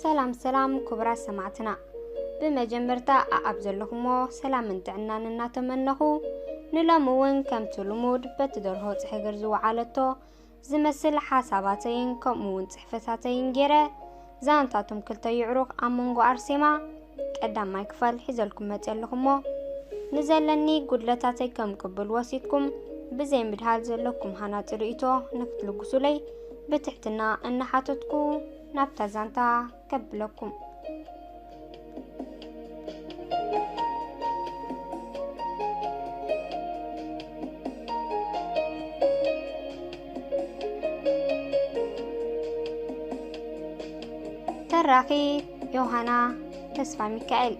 ሰላም ሰላም ክቡራት ሰማዕትና፣ ብመጀመርታ ኣኣብ ዘለኹሞ ሰላምን ጥዕናን እናተመነኹ፣ ንሎሚ እውን ከምቲ ልሙድ በቲ ደርሆ ጽሕግር ዝወዓለቶ ዝመስል ሓሳባተይን ከምኡ እውን ጽሕፈታተይን ገይረ፣ ዛንታቶም ክልተ ይዕሩኽ ኣብ መንጎ ኣርሴማ ቀዳማይ ክፋል ሒዘልኩም መጽየ ኣለኹ እሞ፣ ንዘለኒ ጉድለታተይ ከም ቅብል ወሲድኩም ብዘይ ምድሃል ዘለኩም ሃናጺ ርእይቶ ንክትልግሱለይ ብትሕትና እናሓተትኩ፣ ናብታ ዛንታ ከብለኩም። ተራኺ ዮሃና ተስፋ ሚካኤል።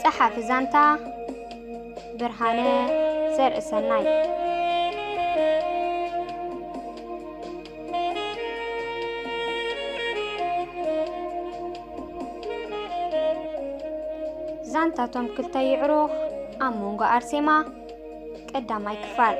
ጸሓፊ ዛንታ ብርሃነ ዘርእሰናይ። ዛንታቶም ክልተ ይዕሩኽ ኣብ መንጎ ኣርሴማ ቀዳማይ ክፋል።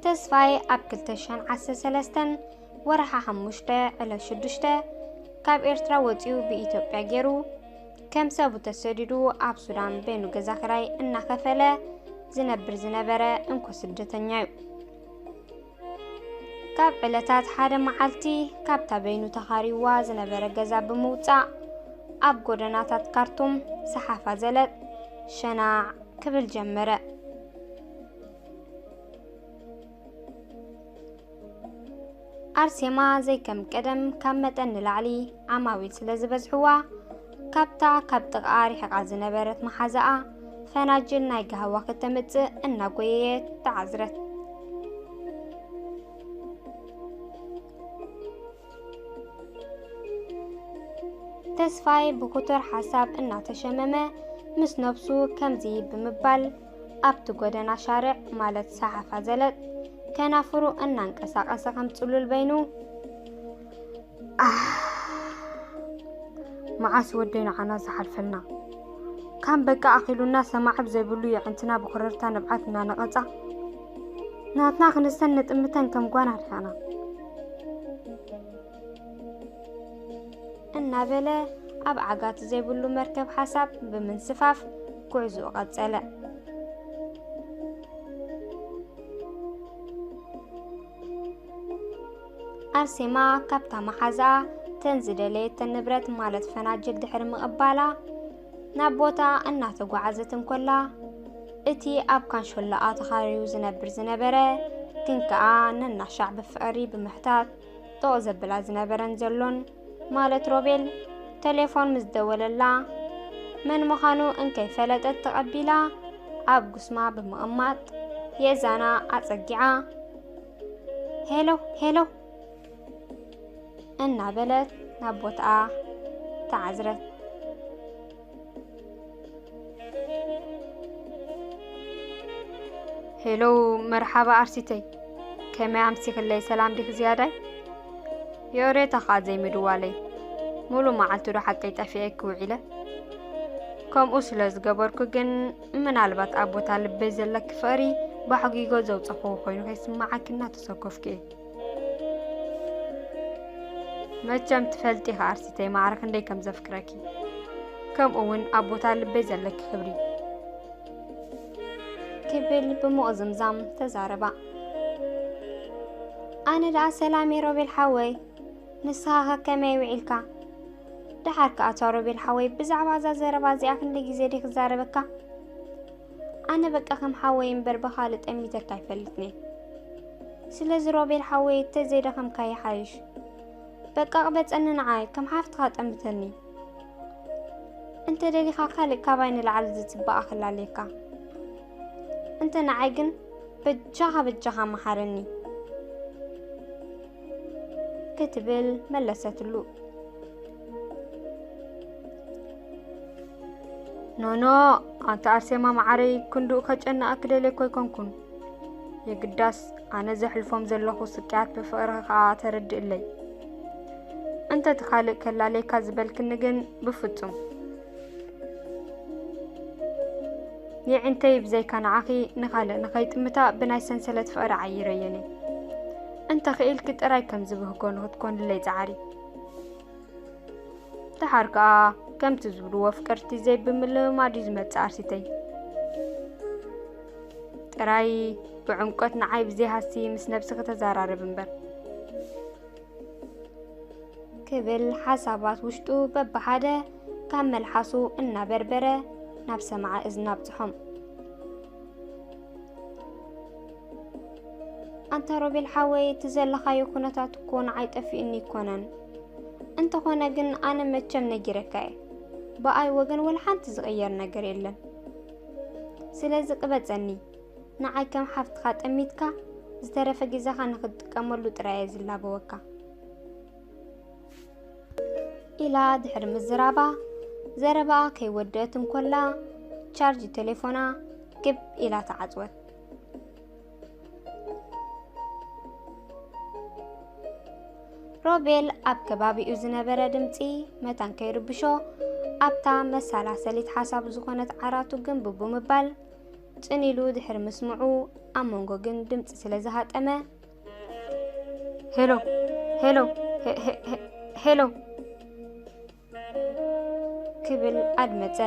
ተስፋይ ኣብ ክልተ ሽሕን ዓሰርተ ሰለስተን ወርሓ ሓሙሽተ ዕለት ሽዱሽተ ካብ ኤርትራ ወጺኡ ብኢትዮጵያ ገይሩ ከም ሰቡ ተሰዲዱ ኣብ ሱዳን በይኑ ገዛ ክራይ እናኸፈለ ዝነብር ዝነበረ እንኮ ስደተኛ እዩ። ካብ ዕለታት ሓደ መዓልቲ ካብታ በይኑ ተኻሪዋ ዝነበረ ገዛ ብምውጻእ ኣብ ጎደናታት ካርቱም ሰሓፋ ዘለጥ ሸናዕ ክብል ጀመረ። ኣርሴማ ዘይከም ቀደም ካብ መጠን ንላዕሊ ዓማዊል ስለ ዝበዝሕዋ፣ ካብታ ካብ ጥቓኣ ርሒቓ ዝነበረት መሓዛኣ ፈናጅል ናይ ጋህዋ ክተምጽእ እናጎየየት ተዓዝረት። ተስፋይ ብክቱር ሓሳብ እናተሸመመ ምስ ነብሱ ከምዚ ብምባል ኣብቲ ጎደና ሻርዕ ማለት ሰሓፋ ዘለጥ ከናፍሩ እናንቀሳቐሰ ከም ጽሉል በይኑ፣ ኣህ፣ መዓስ ወደይ ንዓና ዝሓልፈልና? ካም በቃ ኣኺሉና ሰማዕብ ዘይብሉ የዕንትና ብኹረርታ ንብዓት እናነቐጻ ናትና ክንስተን ንጥምተን ከም ጓና ርሒቕና። እናበለ ኣብ ዓጋቲ ዘይብሉ መርከብ ሓሳብ ብምንስፋፍ ጉዕዞኡ ቀጸለ። ኣርሴማ ካብታ መሓዛኣ ተን ዝደለየተን ንብረት ማለት ፈናጅል ድሕሪ ምቕባላ ናብ ቦታ እናተጓዓዘት እንኮላ፣ እቲ ኣብ ካንሾላኣ ተኻርዩ ዝነብር ዝነበረ ግን ከኣ ነናሻዕ ብፍቕሪ ብምሕታት ጥቕ ዘብላ ዝነበረን ዘሎን ማለት ሮቤል ተሌፎን ምስ ደወለላ፣ መን ምዃኑ እንከይፈለጠት ተቐቢላ ኣብ ጉስማ ብምቕማጥ የእዛና ኣጸጊዓ፣ "ሄሎ፣ ሄሎ!" እናበለት ናብ ቦታኣ ተዓዝረት። ሄሎ፣ መርሓባ ኣርሲተይ፣ ከመይ ኣምሲኽለይ? ሰላም ዲኺ ዝያዳይ? የኦሬታ ኸኣ ዘይምድዋለይ፣ ሙሉ መዓልቲ ዶ ሓቀይ ጠፊኤኪ ውዒለ? ከምኡ ስለ ዝገበርኩ ግን፣ ምናልባት ኣብ ቦታ ልበይ ዘለኪ ፍቕሪ ባሕጒጎ ዘውጸኽዎ ኮይኑ ከይስምዓኪ እናተሰከፍኩ እየ። መቸም ትፈልጢ ኢኺ ኣርሲተይ፣ ማዕረ ክንደይ ከም ዘፍቅረኪ፣ ከምኡ እውን ኣብ ቦታ ልበይ ዘለኪ ክብሪ። ክብል ብምቕዝምዛም ተዛረባ። ኣነ ደኣ ሰላም እየ ሮቤል ሓወይ፣ ንስኻ ከ ከመይ ውዒልካ? ደሓር ከኣ ኣታ ሮቤል ሓወይ፣ ብዛዕባ እዛ ዘረባ እዚኣ ክንደይ ግዜ ድየ ክዛረበካ? ኣነ በቃ ከም ሓወይ እምበር ብኻልእ ጠሚተካ ኣይፈልጥን እየ። ስለዚ ሮቤል ሓወይ፣ ተዘይደኸምካ ይሓይሽ። በቃ ቅበጸኒ ንዓይ፣ ከም ሓፍትኻ ጠምተኒ። እንተ ደሊኻ ካልእ ካባይ ንላዕሊ ዝጽበኣ ክላለየካ። እንተ ንዓይ ግን በጃኻ በጃኻ መሓረኒ። ክትብል መለሰትሉ። ኖኖ፣ ኣንታ ኣርሴማ መዓረይ፣ ክንድኡ ከጨንኣኪ ደልየ እኮ ኣይኮንኩን። የግዳስ ኣነ ዘሕልፎም ዘለኹ ስቅያት ብፍቕርኺ ከኣ ተረድእለይ። እንተ እቲ ካልእ ከላለየካ ዝበልክኒ ግን ብፍጹም። የዒንተይ ብዘይካ ንዓኺ ንኻልእ ንኸይጥምታ ብናይ ሰንሰለት ፍቕሪ ዓይረየን እየ። እንተ ኽኢልኪ ጥራይ ከም ዝብህጎ ንኽትኮንለይ ጸዓሪ። ደሓር ከኣ ከምቲ ዝብልዎ ፍቅርቲ ዘይብምልምማድ እዩ ዝመጽእ ኣርሲተይ። ጥራይ ብዕምቆት ንዓይ ብዘይሃሲ ምስ ነብስኺ ተዘራረቢ እምበር። ክብል ሓሳባት ውሽጡ በብሓደ ካብ መልሓሱ እናበርበረ ናብ ሰማዒ እዝኒ ኣብጽሖም። ኣንታ ሮቤል ሓወይ፣ እቲ ዘለኻዮ ኩነታት እኮ ንዓይ ጠፊኡኒ ኣይኮነን። እንተኾነ ግን ኣነ መቸም ነጊረካ እየ። ብኣይ ወገን ወላ ሓንቲ ዝቕየር ነገር የለን። ስለዚ ቅበጸኒ። ንዓይ ከም ሓፍትኻ ጠሚትካ፣ ዝተረፈ ግዜኻ ንኽትጥቀመሉ ጥራይ እየ ዝላበወካ። ኢላ ድሕሪ ምዝራባ፣ ዘረባኣ ከይወደአት እንኮላ፣ ቻርጅ ቴሌፎና ግብ ኢላ ተዓጽወት። ሮቤል ኣብ ከባቢኡ ዝነበረ ድምጺ መታን ከይርብሾ፣ ኣብታ መሰላሰሊት ሓሳቡ ዝኾነት ዓራቱ ግንቡ ብምባል፣ ጽን ኢሉ ድሕሪ ምስምዑ፣ ኣብ መንጎ ግን ድምጺ ስለ ዝሃጠመ፣ "ሄሎ፣ ሄሎ፣ ሄ-፣ ሄ-፣ ሄ-፣ ሄሎ!" ክብል ኣድመጸ።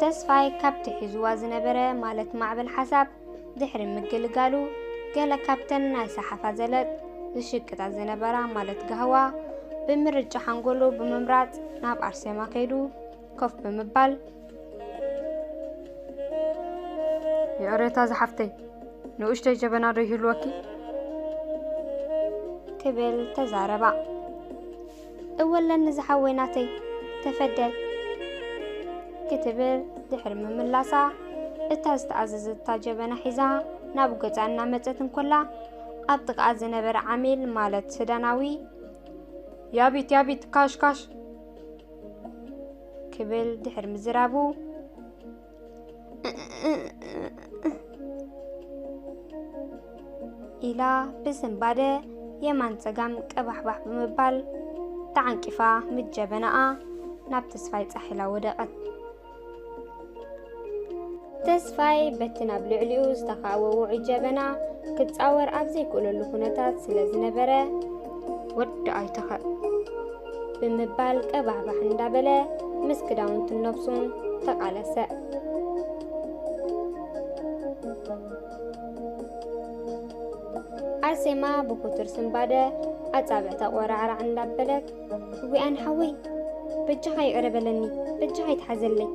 ተስፋይ ካብቲ ሒዝዋ ዝነበረ ማለት ማዕበል ሓሳብ ድሕሪ ምግልጋሉ፣ ገለ ካብተን ናይ ሰሓፋ ዘለጥ ዝሽቅጣ ዝነበራ ማለት ጋህዋ ብምርጫ ሓንጎሉ ብምምራጽ ናብ ኣርሴማ ከይዱ ኮፍ ብምባል፣ "ይቕሬታ ዝሓፍተይ፣ ንኡሽተይ ጀበና ዶ ይህልወኪ?" ክብል ተዛረባ። "እወ ኣለኒ ዝሓወይ ናተይ፣ ተፈደል" ክትብል ድሕሪ ምምላሳ፣ እታ ዝተኣዘዘታ ጀበና ሒዛ ናብ ገጻ እናመጸት እንኮላ፣ ኣብ ጥቓኣ ዝነበረ ዓሚል ማለት ሱዳናዊ፣ "ያቢት፣ ያቢት፣ ካሽ፣ ካሽ!" ክብል ድሕሪ ምዝራቡ፣ ኢላ ብስንባደ የማን ጸጋም ቀባሕባሕ ብምባል ተዓንቂፋ ምስ ጀበናኣ ናብ ተስፋይ ጻሕ ኢላ ወደቐት። ተስፋይ በቲ ናብ ልዕሊኡ ዝተኻእወ ውዑይ ጀበና ክጻወር ኣብ ዘይክእለሉ ኩነታት ስለ ዝነበረ፣ "ወዲ ኣይተኸእ" ብምባል ቀባሕባሕ እንዳበለ ምስ ክዳውንቱን ነብሱን ተቓለሰ። ኣርሴማ ብኩቱር ስንባደ ኣጻብዕታ ቆራዕራዕ እንዳበለት፣ "እዊኣን ሓወይ፣ በጃኻ ይቕረ በለኒ፣ በጃኻ ይትሓዘለይ።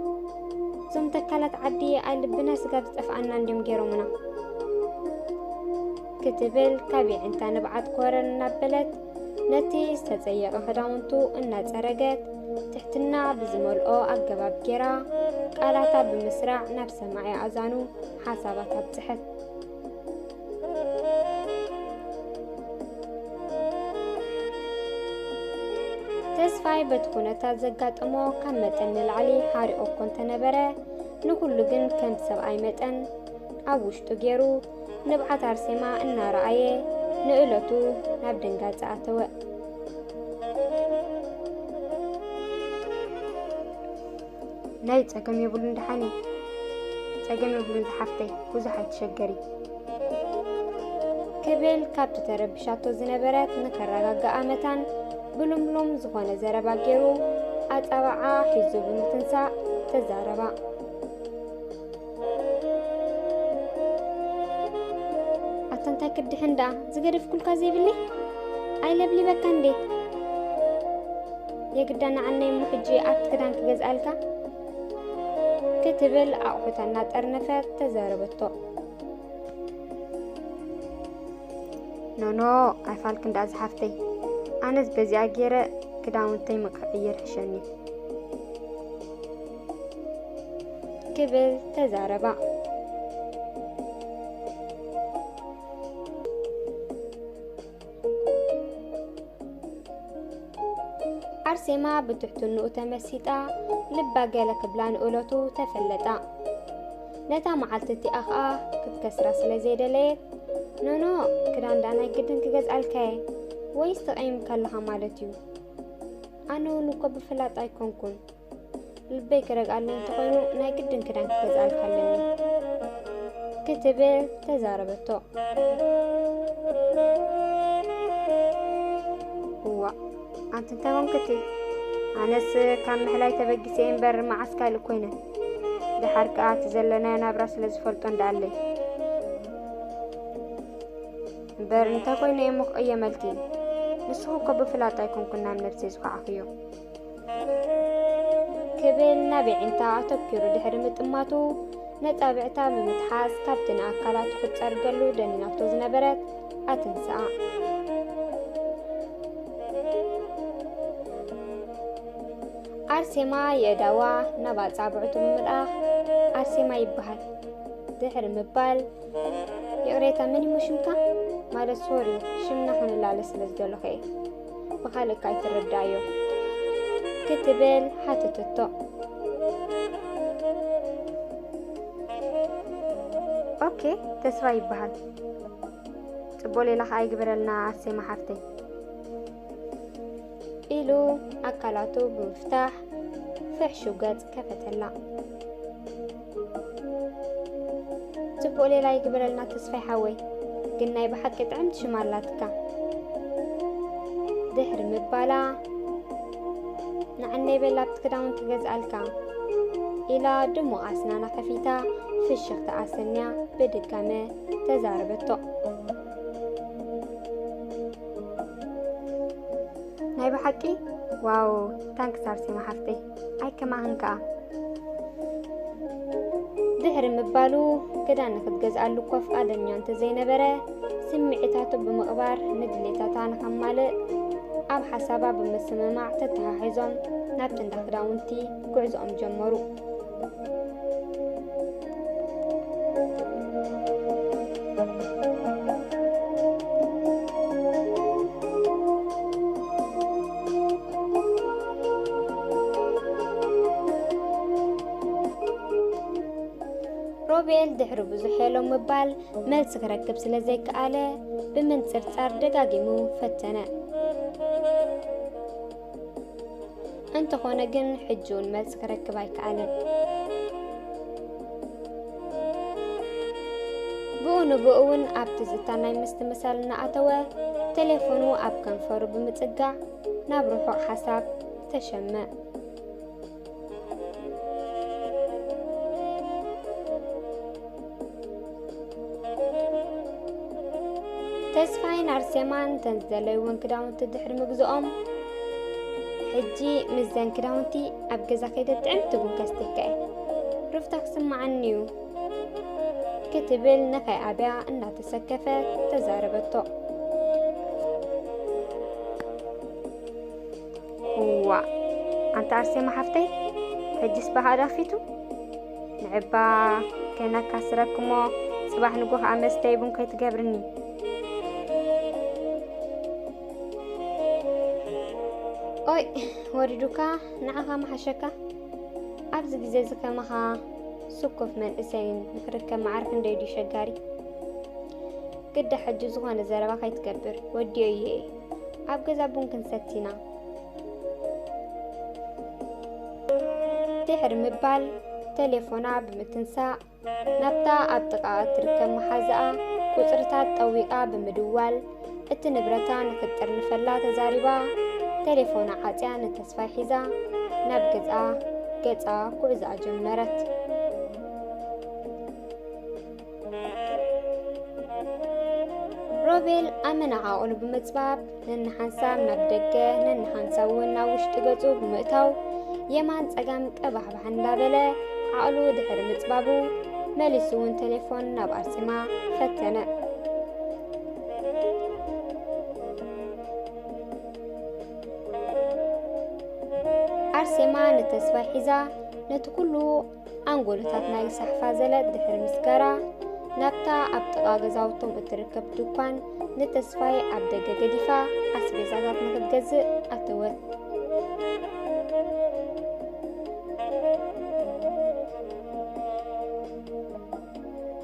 እዞም ተካላት ዓዲ ኣይ ልብና ስጋብ ዝጠፍኣና እንድዮም ገይሮምና" ክትብል ካብ የዒንታ ንብዓት ኮረር እናበለት ነቲ ዝተጸየቐ ክዳውንቱ እናጸረገት ትሕትና ብዝመልኦ ኣገባብ ጌራ ቃላታ ብምስራዕ ናብ ሰማዒ ኣእዛኑ ሓሳባት ኣብጽሐት። ተስፋይ በቲ ኩነታት ዘጋጠሞ ካብ መጠን ንላዕሊ ሓሪቑ እኮ እንተነበረ፣ ንኹሉ ግን ከም ሰብኣይ መጠን ኣብ ውሽጡ ገይሩ ንብዓት ኣርሴማ እናረኣየ ንእለቱ ናብ ድንጋጸ ኣተወ። ናይ ጸገም የብሉን ደሓነይ፣ ጸገም የብሉን ዝሓፍተይ፣ ብዙሕ ኣይትሸገሪ። ክብል ካብቲ ተረቢሻቶ ዝነበረት ንኸረጋግኣ መታን ብልምሉም ዝኾነ ዘረባ ገይሩ ኣጻብዓ ሒዙ ብምትንሳእ ተዛረባ። ኣታ እንታይ ክድሕን ደኣ ዝገደፍኩልካ ዘይብለይ? ኣይለብሊበካ እንዴ? የግዳ ንዓነይ እሞ ሕጂ ኣብቲ ክዳን ክገዝኣልካ? ክትብል ኣቑሑታ እናጠርነፈት ተዛረበቶ። ኖኖ፣ ኣይፋልክን ደኣ ዝሓፍተይ። ኣነስ በዚኣ ገይረ ክዳውንተይ ምክቕይር ሕሸኒ። ክብል ተዛረባ። ኣርሴማ ብትሕትንኡ ተመሲጣ፣ ልባ ገለ ክብላ ንእለቱ ተፈለጣ። ነታ መዓልቲ እቲኣ ኸኣ ክትከስራ ስለ ዘይደለየት፣ "ኖኖ፣ ክዳን ደኣ ናይ ግድን ክገዝኣልካየ፣ ወይስ ተቐይምካ ኣለኻ ማለት እዩ? ኣነ እውን እኮ ብፍላጥ ኣይኮንኩን። ልበይ ክረግኣለይ እንተኾይኑ ናይ ግድን ክዳን ክገዝኣልካ ኣለኒ" ክትብል ተዛረበቶ። "እዋእ፣ ኣንቲ እንታይ ኮንክቲ? ኣነስ ካብ ምሕላይ ተበጊሰ እየ እምበር መዓስ ካልእ ኮይነ። ደሓር ከኣ እቲ ዘለናዮ ናብራ ስለ ዝፈልጦ እንደኣለይ። እምበር እንታይ ኮይነ እየ እሞ ክቕየመልኪ? ንስኺ እኮ ብፍላጥ ኣይኮንኩን ናብ ነብሰይ ዝኸዓኽዮ" ክብል ናብ የዒንታ ኣተኲሩ ድሕሪ ምጥማቱ፣ ነጻብዕታ ብምትሓዝ ካብቲ ንኣካላቱ ክትጸርገሉ ደኒናቶ ዝነበረት ኣትንስኣ። ኣርሴማ የእዳዋ ናብ ኣጻብዕቱ ብምልኣኽ፣ "ኣርሴማ ይበሃል" ድሕሪ ምባል፣ "ይቕሬታ፣ መን እሞ ሽምካ? ማለት ሶሪ፣ ሽምና ክንላለ ስለ ዝደለኹ እየ። ብኻልእ እካ ኣይትረዳእዮ?" ክትብል ሓተተቶ። "ኦኬ፣ ተስፋ ይበሃል። ጽቡቕ ሌላ ከኣ ይግበረልና ኣርሴማ ሓፍተይ" ኢሉ ኣካላቱ ብምፍታሕ ፍሕሹው ገጽ ከፈተላ። "ጽቡቕ ሌላ ይግበረልና ተስፋይ ሓወይ፣ ግን ናይ ብሓቂ ጥዕምቲ ሽም ኣላትካ" ድሕሪ ምባላ፣ "ንዓነይ በል ኣብቲ ክዳውንቲ ክገዝኣልካ" ኢላ ድሙቕ ኣስናና ከፊታ ፍሽኽታ ኣሰንያ ብድጋመ ተዛረበቶ። ናይ ብሓቂ ዋው፣ ታንክስ ኣርሴማ ሓፍተይ፣ ኣይከማህን ከኣ። ድሕሪ ምባሉ፣ ክዳን ንክትገዝኣሉ እኳ ፍቓደኛ እንተዘይነበረ፣ ስምዒታቱ ብምቕባር ንድሌታታ ንኸማልእ ኣብ ሓሳባ ብምስምማዕ ተተሓሒዞም ናብቲ እንዳ ክዳውንቲ ጉዕዞኦም ጀመሩ። ሮቤል ድሕሪ ብዙሕ ሄሎ ምባል መልሲ ክረክብ ስለ ዘይከኣለ፣ ብምንጽርጻር ደጋጊሙ ፈተነ። እንተኾነ ግን፣ ሕጂ እውን መልሲ ክረክብ ኣይከኣለን። ብኡ ንብኡ እውን ኣብ ትዝታ ናይ ምስትምሳል እናኣተወ፣ ቴሌፎኑ ኣብ ከንፈሩ ብምጽጋዕ፣ ናብ ርሑቕ ሓሳብ ተሸመ። ተስፋይን ኣርሴማን እተን ዝደለይወን ክዳውንቲ ድሕሪ ምግዝኦም፣ "ሕጂ ምስዘን ክዳውንቲ ኣብ ገዛ ከይደ ጥዕምቲ ቡን ከስትየካ እየ። ሩፍታ ክስምዓኒ እዩ" ክትብል ንኸይኣብያ እናተሰከፈት ተዛረበቶ። "እዋእ፣ ኣንታ ኣርሴማ ሓፍተይ፣ ሕጅስ ባህኣ ዶ ኣኽፊቱ? ንዕባ ከይናካስረኪ እሞ፣ ጽባሕ ንግሆ ከኣ መስተዪ ቡን ከይትገብርኒ። ኦይ፣ ወሪዱካ፣ ንዓኻ ምሓሸካ። ኣብዚ ግዜ እዚ ከማኻ ስኩፍ መንእሰይን ንክርከብ መዓር ክንደይ ድዩ ሸጋሪ? ግዳ ሕጂ ዝኾነ ዘረባ ከይትገብር፣ ወዲኦዮ እየ። ኣብ ገዛ ቡን ክንሰቲ ኢና" ድሕሪ ምባል፣ ቴሌፎና ብምትንሳእ፣ ናብታ ኣብ ጥቓኣ እትርከብ መሓዛኣ ቁጽርታት ጠዊቓ ብምድዋል፣ እቲ ንብረታ ንኽትጥርንፈላ ተዛሪባ፣ ቴሌፎና ዓጽያ ንተስፋይ ሒዛ ናብ ገዝኣ ገጻ ጉዕዞኣ ጀመረት። ሮቤል ኣመና ዓቕሉ ብምጽባብ፣ ነንሓንሳብ ናብ ደገ፣ ነንሓንሳብ እውን ናብ ውሽጢ ገጹ ብምእታው፣ የማን ጸጋም ቀባሕባሕ እንዳበለ ዓቕሉ ድሕሪ ምጽባቡ፣ መሊሱ እውን ቴሌፎን ናብ ኣርሴማ ፈተነ። ኣርሴማ ንተስፋይ ሒዛ ነቲ ኩሉ ኣንጎሎታት ናይ ሳሕፋ ዘለ ድሕሪ ምስጋራ፣ ናብታ ኣብ ጥቓ ገዛውቶም እትርከብ ድኳን ንተስፋይ ኣብ ደገ ገዲፋ ኣስቤዛታት ንኽትገዝእ ኣተወት።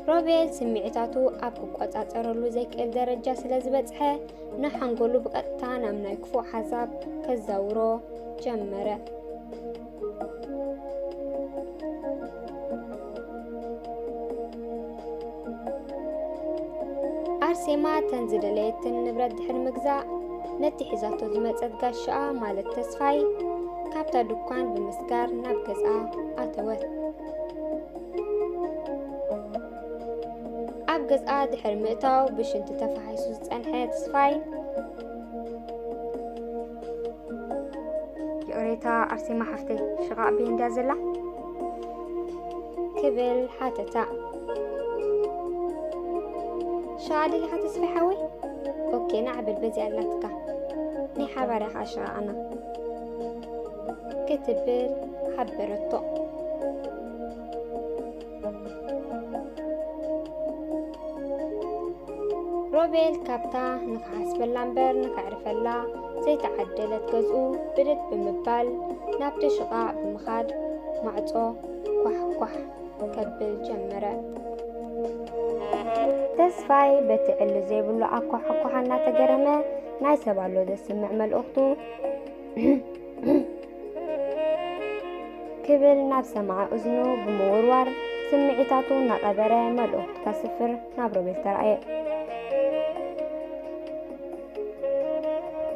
ሮቤል ስምዒታቱ ኣብ ክቆጻጸረሉ ዘይክእል ደረጃ ስለ ዝበጽሐ፣ ንሓንጎሉ ብቐጥታ ናብ ናይ ክፉእ ሓሳብ ከዛውሮ ጀመረ። ኣርሴማ ተን ዝደለየትን ንብረት ድሕሪ ምግዛእ፣ ነቲ ሒዛቶ ዝመጸት ጋሻኣ ማለት ተስፋይ ካብታ ድኳን ብምስጋር ናብ ገዝኣ ኣተወት። ኣብ ገዝኣ ድሕሪ ምእታው ብሽንቲ ተፋሒሱ ዝጸንሐ ተስፋይ፣ ይቕሬታ ኣርሴማ ሓፍተይ፣ ሽቓቕ ቤ እንድያ ዘላ? ክብል ሓተታ። ሽቓቕ ደሊኻ ተስፋይ ሓወይ? ኦኬ፣ ንዓ በል በዚኣ ኣላትካ። ናይ ሓባር እያ ኸዓ ሽቓቕና። ክትብል ሓበረቶ። ሮቤል ካብታ ንኽሓስበላ እምበር ንኸዕርፈላ ዘይተዓደለት ገዝኡ ብድድ ብምባል ናብቲ ሽቓቕ ብምኻድ ማዕጾ ኳሕ ኳሕ ከብል ጀመረ። ተስፋይ በቲ ዕሊ ዘይብሉ ኣኳሓኳሓ እናተገረመ ናይ ሰብ ኣሎ ዘስምዕ መልእኽቱ ክብል ናብ ሰማዒ እዝኑ ብምውርዋር፣ ስምዒታቱ እናቐበረ መልእኽቱ ከስፍር ናብ ሮቤል ተራእየ።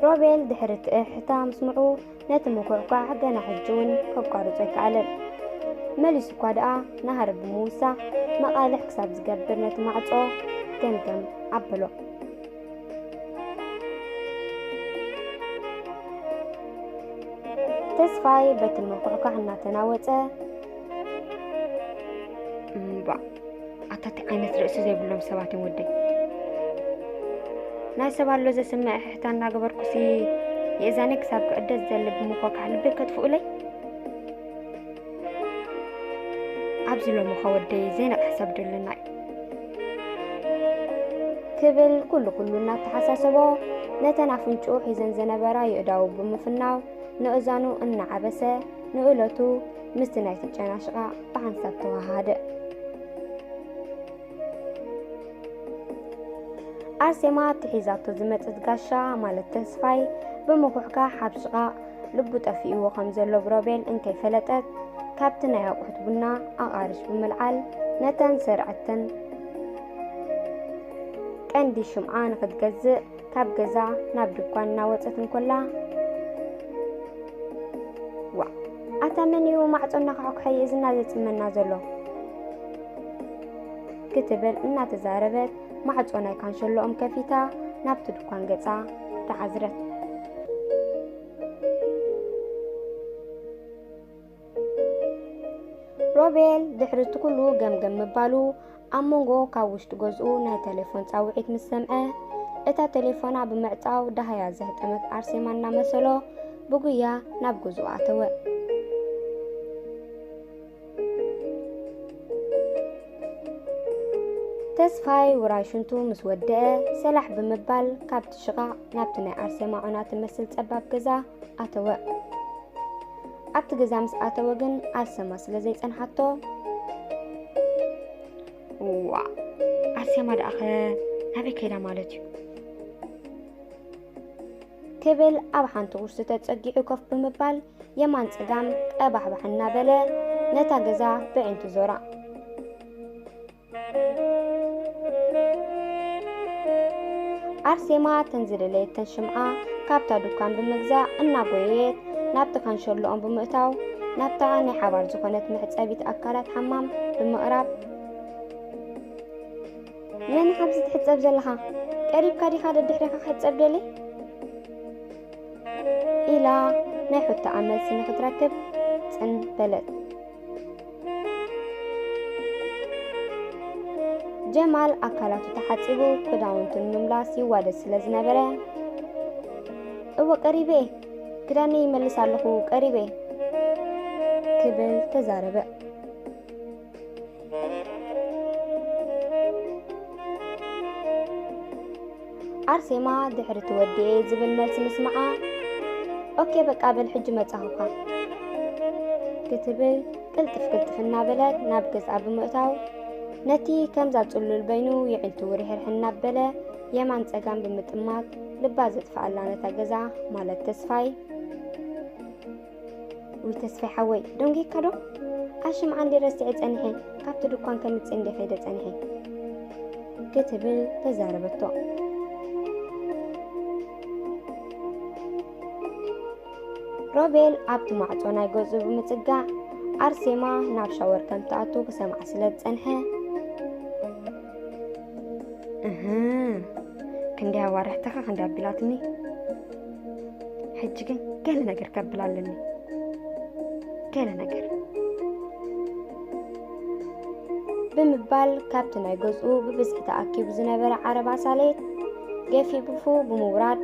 ሮቤል ድሕሪ እቲ እሕታ ምስምዑ፣ ነቲ ምኩሕኳሕ ገና ሕጂ እውን ከቋርጾ ኣይከኣለን። መሊሱ እኳ ደኣ ናህሪ ብምውሳኽ፣ መቓልሕ ክሳብ ዝገብር ነቲ ማዕጾ ገምገም ኣበሎ። ተስፋይ በቲ ምኩሕኳሕ እናተናወጸ፣ እምባእ፣ ኣታ እንታይ ዓይነት ርእሲ ዘይብሎም ሰባት እዮም ወደይ። ናይ ሰብ ኣሎ ዘስምዕ ሕሕታ እናገበርኩሲ የእዛነይ ክሳብ ክዕደ ዝደሊ ብምኳኳሕ ልበይ ከጥፍኡለይ? ኣብዚ ሎሚ ኸ ወደይ ዘይነቕሐ ሰብ ደለና እዩ። ክብል ኩሉ ኩሉ እናተሓሳሰቦ ነተን ኣፍንጭኡ ሒዘን ዝነበራ የእዳዉ ብምፍናው ንእዛኑ እናዓበሰ ንእለቱ ምስቲ ናይቲ ጨና ሽቓቕ ብሓንሳብ ተወሃሃደ። ኣርሴማ እቲ ሒዛቶ ዝመጸት ጋሻ ማለት ተስፋይ ብምኩሕካሕ ኣብ ሽቓቕ ልቡ ጠፊእዎ ከም ዘሎ ብሮቤል እንከይፈለጠት፣ ካብቲ ናይ ኣቑሑት ቡና ኣቓርሽ ብምልዓል ነተን ዘርዐተን ቀንዲ ሽምዓ ንኽትገዝእ ካብ ገዛ ናብ ድኳን እናወጸት እንኮላ፣ "ዋእ፣ ኣታ መን እዩ ማዕጾ እናኳሕኩሐ የእዝና ዘጽመና ዘሎ?" ክትብል እናተዛረበት ማዕጾ ናይ ካንሸሎኦም ከፊታ ናብቲ ድኳን ገጻ ተዓዝረት። ሮቤል ድሕሪ እቲ ኩሉ ገምገም ምባሉ፣ ኣብ መንጎ ካብ ውሽጢ ገዝኡ ናይ ቴሌፎን ጻውዒት ምስ ሰምዐ፣ እታ ቴሌፎና ብምዕጻው ደሃያ ዘህጠመት ኣርሴማ እናመሰሎ ብጉያ ናብ ገዝኡ ኣተወ። ተስፋይ ውራይ ሽንቱ ምስ ወደአ፣ ሰላሕ ብምባል ካብቲ ሽቓቕ ናብቲ ናይ ኣርሴማ ዑና ትመስል ጸባብ ገዛ ኣተወ። ኣብቲ ገዛ ምስ ኣተወ ግን ኣርሴማ ስለ ዘይጸንሓቶ፣ "ዋእ፣ ኣርሴማ ደኣኸ ናበይ ከይዳ ማለት እዩ?" ክብል ኣብ ሓንቲ ኩርሲ ተጸጊዑ ኮፍ ብምባል የማን ጸጋም ቀባሕባሕ እናበለ ነታ ገዛ ብዒንቱ ዞራ። ኣርሴማ እተን ዝደለየተን ሽምዓ ካብታ ድኳን ብምግዛእ እናጎየየት ናብቲ ካንሸሎኦም ብምእታው ናብታ ናይ ሓባር ዝኾነት መሕጸቢት ኣካላት ሓማም ብምቕራብ፣ "መን ኢኻ ኣብዚ ትሕጸብ ዘለኻ? ቀሪብካ ዲኻ ደድሕሪኻ ክሕጸብ ደልየ?" ኢላ ናይ ሕቶኣ መልሲ ንኽትረክብ ጽን በለት። ጀማል ኣካላቱ ተሓጺቡ ክዳውንቱ ንምምላስ ይዋደድ ስለ ዝነበረ፣ "እወ ቀሪበ እየ፣ ክዳነይ ይመልስ ኣለኹ፣ ቀሪበ እየ" ክብል ተዛረበ። ኣርሴማ ድሕሪ ትወድኤ ዝብል መልሲ ምስማዓ፣ ኦኬ በቃ በል ሕጂ መጻኹካ ክትብል ቅልጥፍ ቅልጥፍ እናበለት ናብ ገዝኣ ብምእታው፣ ነቲ ከምዛ ጽሉል በይኑ የዒንቱ ውርሕርሕ እናበለ የማን ጸጋም ብምጥማት ልባ ዘጥፍኣላ ነታ ገዛ ማለት ተስፋይ፣ ውይ ተስፋይ ሓወይ፣ ደንጊካ ዶ? ኣሽምዓ እንዲ ረሲዐ ጸኒሐ፣ ካብቲ ድኳን ከምጽእ እንዲ ከይደ ጸኒሐ ክትብል ተዛረበቶ። ሮቤል ኣብቲ ማዕጾ ናይ ገዝኡ ብምጽጋዕ ኣርሴማ ናብ ሻወር ከም ትኣቱ ክሰምዓ ስለ ዝጸንሐ፣ እህ፣ ክንደይ ኣዋርሕትኻ ክንደይ ኣቢላትኒ። ሕጂ ግን ገለ ነገር ከብል ኣለኒ። ገለ ነገር። ብምባል ካብቲ ናይ ገዝኡ ብብዝሒ ተኣኪቡ ዝነበረ ዓረባ ሳሌት ገፊፉ ብምውራድ፣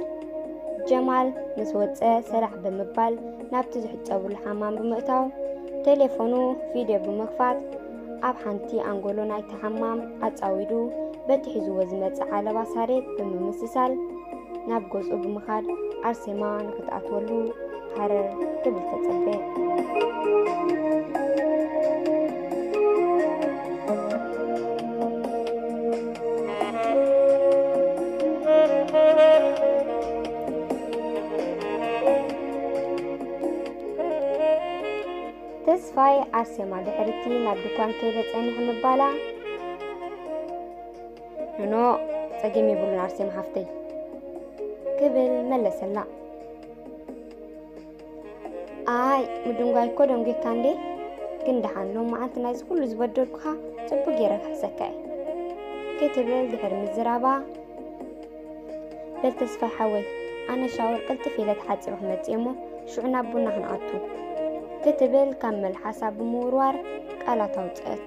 ጀማል ምስ ወጸ ሰላሕ ብምባል ናብቲ ዝሕጸብሉ ሓማም ብምእታው፣ ቴሌፎኑ ቪድዮ ብምኽፋት፣ ኣብ ሓንቲ ኣንጎሎ ናይቲ ሓማም ኣጻዊዱ በቲ ሒዝዎ ዝመጸ ዓለባ ሳሬት ብምምስሳል፣ ናብ ገዝኡ ብምኻድ ኣርሴማ ንኽትኣትወሉ ሃረር ክብል ተጸበየ። ተስፋይ ኣርሴማ ድሕርቲ ናብ ድኳን ከይደ ጸኒሐ ምባላ፣ ኖኖ፣ ጸገም የብሉን ኣርሴማ ሓፍተይ፣ ክብል መለሰላ። ኣይ፣ ምድንጓይ እኮ ደንጒካ እንዴ? ግን ደሓን ሎም መዓልቲ ናይዚ ኩሉ ዝበደልኩኻ ጽቡቅ ገይረ ክሕሰካ እየ፣ ክትብል ድሕሪ ምዝራባ፣ በል ተስፋይ ሓወይ፣ ኣነ ሻወር ቅልጥፍ ኢለ ተሓጺበ ክመጽእ እሞ ሽዑ ናብ ቡና ክንኣቱ፣ ክትብል ካብ መልሓሳ ብምውርዋር ቃላት ኣውጽአት።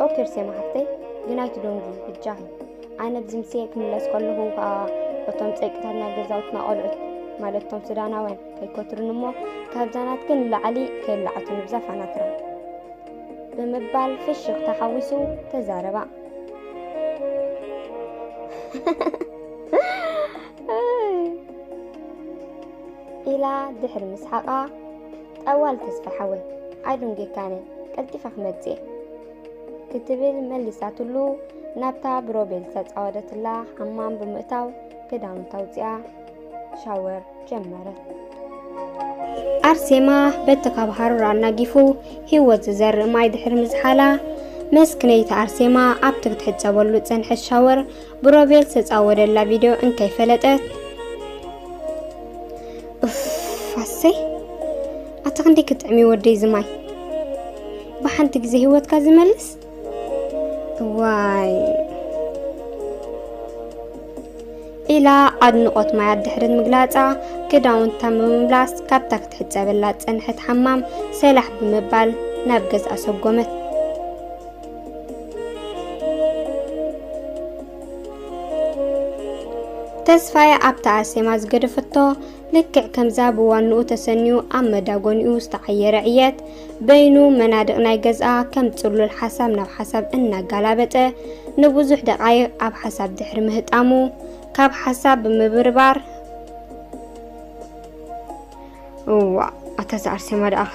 ኦኬ ኣርሴማ ሓፍተይ፣ ግን ኣይትደንጉ በጃኺ። ኣነ ብዝምስየ ክምለስ ከለኹ ከኣ እቶም ጸይቅታት ናይ ገዛውትና ቆልዑት፣ ማለት እቶም ሱዳናውያን ከይከትሩኒ እሞ ካብዛ ናትክን ንላዕሊ ከየላዕቱኒ ብዛ ፋናትራ፣ ብምባል ፍሽኽታ ሓዊሱ ተዛረባ። ኢላ ድሕሪ ምስሓቓ፣ ጠዋል ተስፋ ሓወይ፣ ኣይደንጉየካን እየ፣ ቀልጢፈ ክመጽእ እየ፣ ክትብል መሊሳትሉ፣ ናብታ ብሮቤል ዝተጻወደትላ ሓማም ብምእታው ክዳውንታ ኣውጺኣ ሻወር ጀመረት። ኣርሴማ በቲ ካብ ሃሩር ኣናጊፉ ህይወት ዝዘርእ ማይ ድሕሪ ምዝሓላ፣ መስክነይቲ ኣርሴማ ኣብቲ ክትሕጸበሉ ዝጸንሐት ሻወር ብሮቤል ዝተጻወደላ ቪድዮ እንከይፈለጠት፣ ኡፍ፣ ኣሰይ፣ ኣታ ክንደይ ክጥዕም እዩ ወደይ እዚ ማይ። ብሓንቲ ግዜ ህይወትካ ዝመልስ? እዋይ። ኢላ ኣድንቖት ማይ ኣድሕረት ምግላጻ፣ ክዳውንታ ብምምላስ ካብታ ክትሕጸበላ ዝጸንሐት ሓማም ሰላሕ ብምባል ናብ ገዝኣ ሰጎመት። ተስፋይ ኣብታ ኣርሴማ ዝገደፈቶ ልክዕ ከምዛ ብዋንኡ ተሰንዩ ኣብ መዳጎኒኡ ዝተዓየረ ዕየት በይኑ መናድቕ ናይ ገዝኣ ከም ጽሉል ሓሳብ ናብ ሓሳብ እናጋላበጠ ንብዙሕ ደቓይቕ ኣብ ሓሳብ ድሕሪ ምህጣሙ ካብ ሓሳብ ብምብርባር፣ እዋ፣ ኣታ እዛ ኣርሴማ ደኣኸ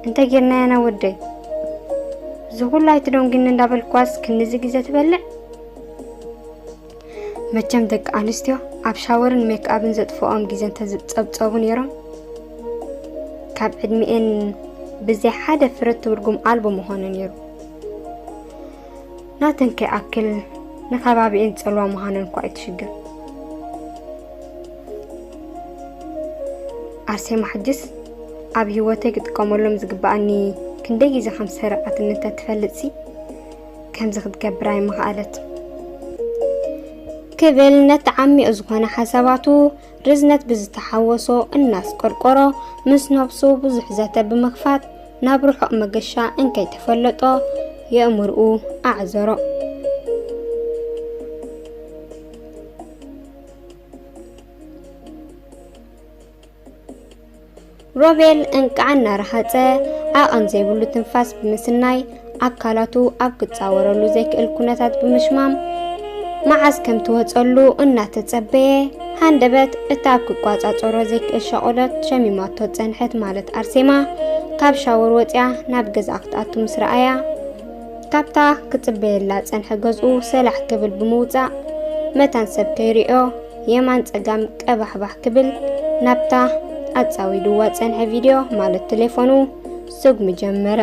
እንታይ ጌርናያ ና ወደይ? እዚ ኩሉ ኣይትደንጉኒ እንዳበልኳስ ክንድዚ ግዜ ትበልዕ? መቸም ደቂ ኣንስትዮ ኣብ ሻወርን ሜክኣብን ዘጥፍኦም ግዜ እንተዝጸብጸቡ ነይሮም፣ ካብ ዕድሚኤን ብዘይ ሓደ ፍረ ትርጉም ኣልቦ ምኾነ ነይሩ። ናተን ከይኣክል ንከባቢኤን ጸልዋ ምዃነን እኳ እዩ እቲ ሽግር። ኣርሴማ ሕጅስ ኣብ ህይወተይ ክጥቀመሎም ዝግበኣኒ ክንደይ ግዜ ከም ዝሰረቐትኒ እንተትፈልጥሲ፣ ከምዚ ክትገብር ኣይምኸኣለትን። ክብል ነቲ ዓሚቕ ዝኾነ ሓሳባቱ ርዝነት ብዝተሓወሶ እናስቆርቆሮ፣ ምስ ነብሱ ብዙሕ ዘተ ብምኽፋት፣ ናብ ርሑቕ መገሻ እንከይተፈለጦ የእምርኡ ኣዕዘሮ። ሮቤል እንቃዕ እናረሃጸ፣ ዓቐን ዘይብሉ ትንፋስ ብምስናይ፣ ኣካላቱ ኣብ ክጻወረሉ ዘይክእል ኩነታት ብምሽማም፣ መዓስ ከም ትወጸሉ እናተጸበየ፣ ሃንደበት እታ ኣብ ክቋጻጸሮ ዘይክእል ሻቕሎት ሸሚማቶ ጸንሐት፣ ማለት ኣርሴማ፣ ካብ ሻወር ወጺኣ ናብ ገዛኣ ክትኣቱ ምስ ረኣያ፣ ካብታ ክጽበየላ ጸንሐ ገዝኡ ሰላሕ ክብል ብምውጻእ፣ መታን ሰብ ከይርእዮ የማን ጸጋም ቀባሕባሕ ክብል ናብታ ኣጻዊድዋ ጸንሐ ቪድዮ፣ ማለት ቴሌፎኑ፣ ስጉሚ ጀመረ።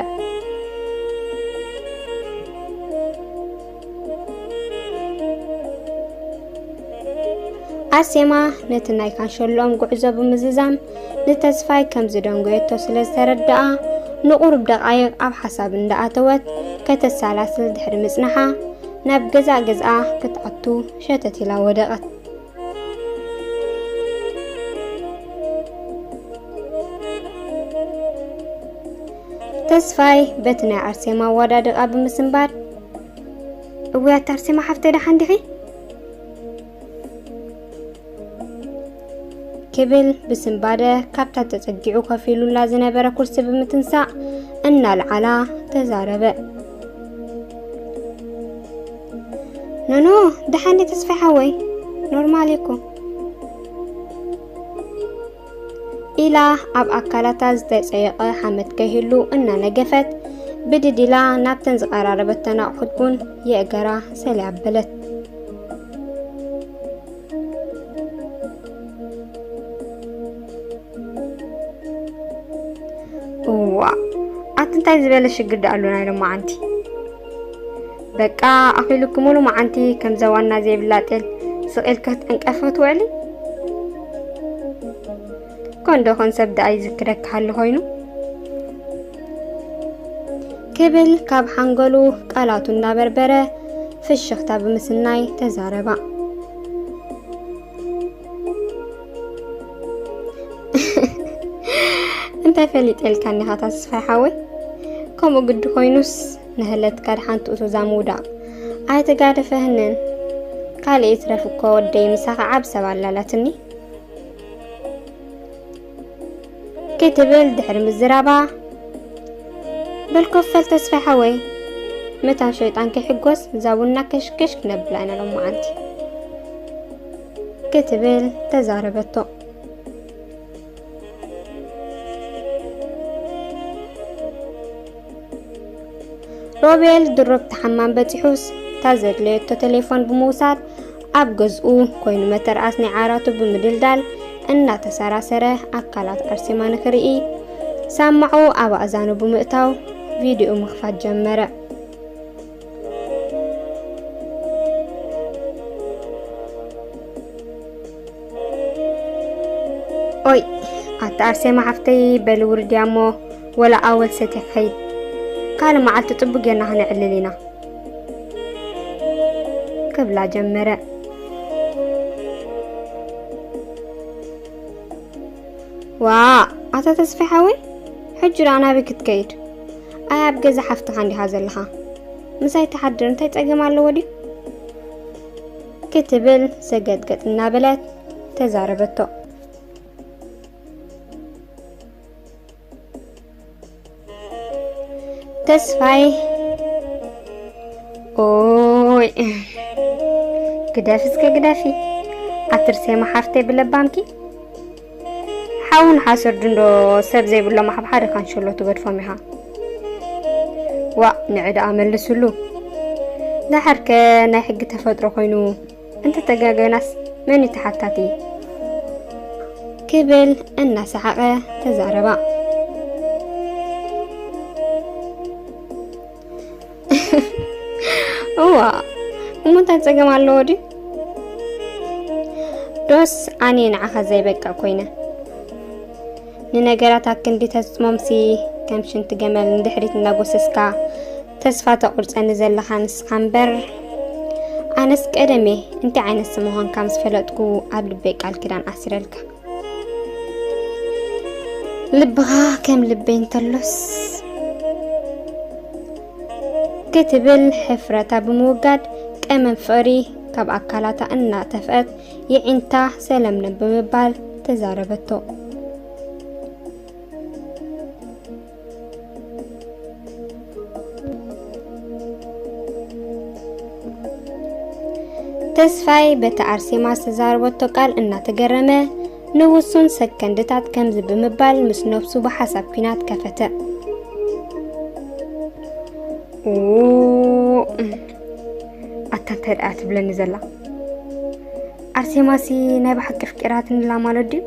ኣርሴማ ነቲ ናይ ካንሸሎኦም ጉዕዞ ብምዝዛም ንተስፋይ ከም ዝደንጎየቶ ስለ ዝተረድኣ፣ ንቑሩብ ደቓይቕ ኣብ ሓሳብ እንዳኣተወት፣ ከተሰላስል ድሕሪ ምጽናሓ፣ ናብ ገዛእ ገዝኣ ክትኣቱ ሸተት ኢላ ወደቐት። ተስፋይ በቲ ናይ ኣርሴማ ኣወዳድቓ ብምስንባድ፣ "እውያት ኣርሴማ ሓፍተይ፣ ደሓን ዲኺ?" ክብል ብስንባደ ካብታ ተጸጊዑ ኮፍ ኢሉላ ዝነበረ ኩርሲ ብምትንሳእ እናልዓላ ተዛረበ። "ኖኖ፣ ደሓን እየ ተስፋይ ሓወይ፣ ኖርማል እየ እኮ" ኢላ ኣብ ኣካላታ ዝተጸየቐ ሓመድ ከይህሉ እናነገፈት፣ ብድድ ኢላ ናብተን ዝቐራረበተን ኣቑሑት ቡን የእገራ ሰልያ ኣበለት። እዋ፣ ኣቲ እንታይ ዝበለ ሽግር ደኣ ኣሎ ናይ ሎማዓንቲ? በቃ ኣኺሉኪ ሙሉ መዓንቲ ከምዛ ዋና ዘይብላ ጤል ስቕ ኢልኪ ክትዕንቀፊ ክትውዕሊ? ኮንዶ ኮን ሰብ ደኣ ይዝክረኪ ሃሉ ኮይኑ? ክብል ካብ ሓንጎሉ ቃላቱ እናበርበረ ፍሽኽታ ብምስናይ ተዛረባ። እንታይ ፈሊጠልካ እኒኻ ተስፋይ ሓወይ? ከምኡ ግዲ ኮይኑስ ንህለትካ ድሓን ትእቱዛ ምውዳቕ ኣይተጋደፈህንን። ካልእ ይትረፍ እኮ ወደይ ምሳኻ ዓብ ሰብ ኣላላትኒ። ክትብል ድሕሪ ምዝራባ፣ በል ኮፈል ተስፋይ ሓወይ፣ መታን ሸይጣን ከይሕጎስ እዛ ቡና ከሽከሽ ክነብላ ኢና ሎማዓንቲ። ክትብል ተዛረበቶ። ሮቤል ድሮብ ተሓማም በጺሑስ፣ እታ ዘድለየቶ ቴሌፎን ብምውሳድ፣ ኣብ ገዝኡ ኮይኑ መተርኣስ ናይ ዓራቱ ብምድልዳል፣ እናተሰራሰረ ኣካላት ኣርሴማ ንክርኢ፣ ሳማዑ ኣብ ኣእዛኑ ብምእታው፣ ቪድዮ ምኽፋት ጀመረ። ኦይ፣ ኣታ ኣርሴማ ሓፍተይ፣ በሊ ውርድያ እሞ፣ ወላ ኣወል ሰትየ ክኸይድ። ካልእ መዓልቲ ጽቡቅ ጌርና ክነዕልል ኢና። ክብላ ጀመረ። ዋ፣ ኣታ ተስፋይ ሓወይ፣ ሕጂ ደኣ ናበይ ክትከይድ? ኣይ ኣብ ገዛ ሓፍትኻ እንዲኻ ዘለኻ። ምሳይ ትሓድር እንታይ ጸገም ኣለዎ ድዩ? ክትብል ሰገጥገጥ እናበለት ተዛረበቶ። ተስፋይ፣ ኦይ፣ ግደፊ እስከ ግደፊ። ኣትርሴማ ሓፍተይ ብለባምኪ። ሓውን ሓሰር ድንዶ ሰብ ዘይብሎም ኣብ ሓደ ካንሸሎ ትገድፎም ኢኻ። ዋእ፣ ንዒ ደኣ መልስሉ። ደሓርከ ናይ ሕጊ ተፈጥሮ ኮይኑ እንተተጋገናስ መን እዩ ተሓታቲ? ክብል እናሰሓቐ ተዛረባ። እዋ፣ እሞ እንታይ ጸገም ኣለዎ ድዩ? ዶስ ኣነ ንዓኻ ዘይበቅዕ ኮይነ? ንነገራት ኣክንዲ ተጽሞምሲ ከም ሽንቲ ገመል ንድሕሪት እናጎሰስካ ተስፋ ተቑርጸኒ ዘለኻ ንስኻ እምበር፣ ኣነስ ቀደም እየ እንታይ ዓይነት ሰብ ምዃንካ ምስ ፈለጥኩ ኣብ ልበይ ቃል ኪዳን ኣሲረልካ። ልብኻ ከም ልበይ እንተሎስ ክትብል ሕፍረታ ብምውጋድ ቀመም ፍቕሪ ካብ ኣካላታ እናጠፍአት የዒንታ ሰለምለም ብምባል ተዛረበቶ። ተስፋይ በቲ ኣርሴማ ዝተዛረበቶ ቃል እናተገረመ፣ ንውሱን ሰከንድታት ከምዚ ብምባል ምስ ነብሱ ብሓሳብ ኲናት ከፈተ። ኡ፣ ኣታ እንታይ ደኣ ትብለኒ ዘላ? ኣርሴማሲ ናይ ብሓቂ ኣፍቂራትኒ ኣላ ማለት ድዩ?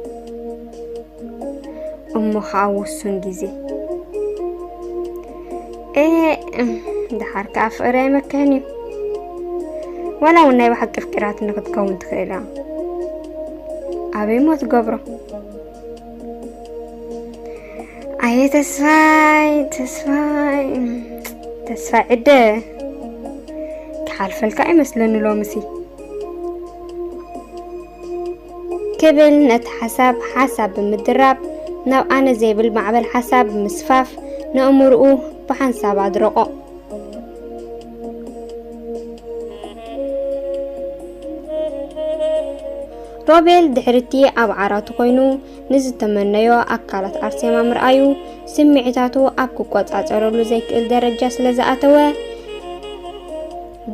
እሞ ኸኣ ውሱን ግዜ። ኤ፣ እም፣ ደሓር ከኣ ፍቕሪ ኣይመክሕን እዩ። ዋላ እውን ናይ ብሓቂ ኣፍቂራትኒ ክትከውን ትኽእል እያ። ኣበይ እሞ ትገብሮ? ኣየ ተስፋይ፣ ተስፋይ፣ ተስፋይ ዕደ። ክሓልፈልካ ኣይመስለኒ ሎምሲ። ክብል ነቲ ሓሳብ ሓሳብ ብምድራብ፣ ናብ ኣነ ዘይብል ማዕበል ሓሳብ ብምስፋፍ፣ ነእምርኡ ብሓንሳብ ኣድረቖ። ሮቤል ድሕርቲ ኣብ ዓራቱ ኮይኑ ንዝተመነዮ ኣካላት ኣርሴማ ምርኣዩ፣ ስምዒታቱ ኣብ ክቆጻጸረሉ ዘይክእል ደረጃ ስለ ዝኣተወ፣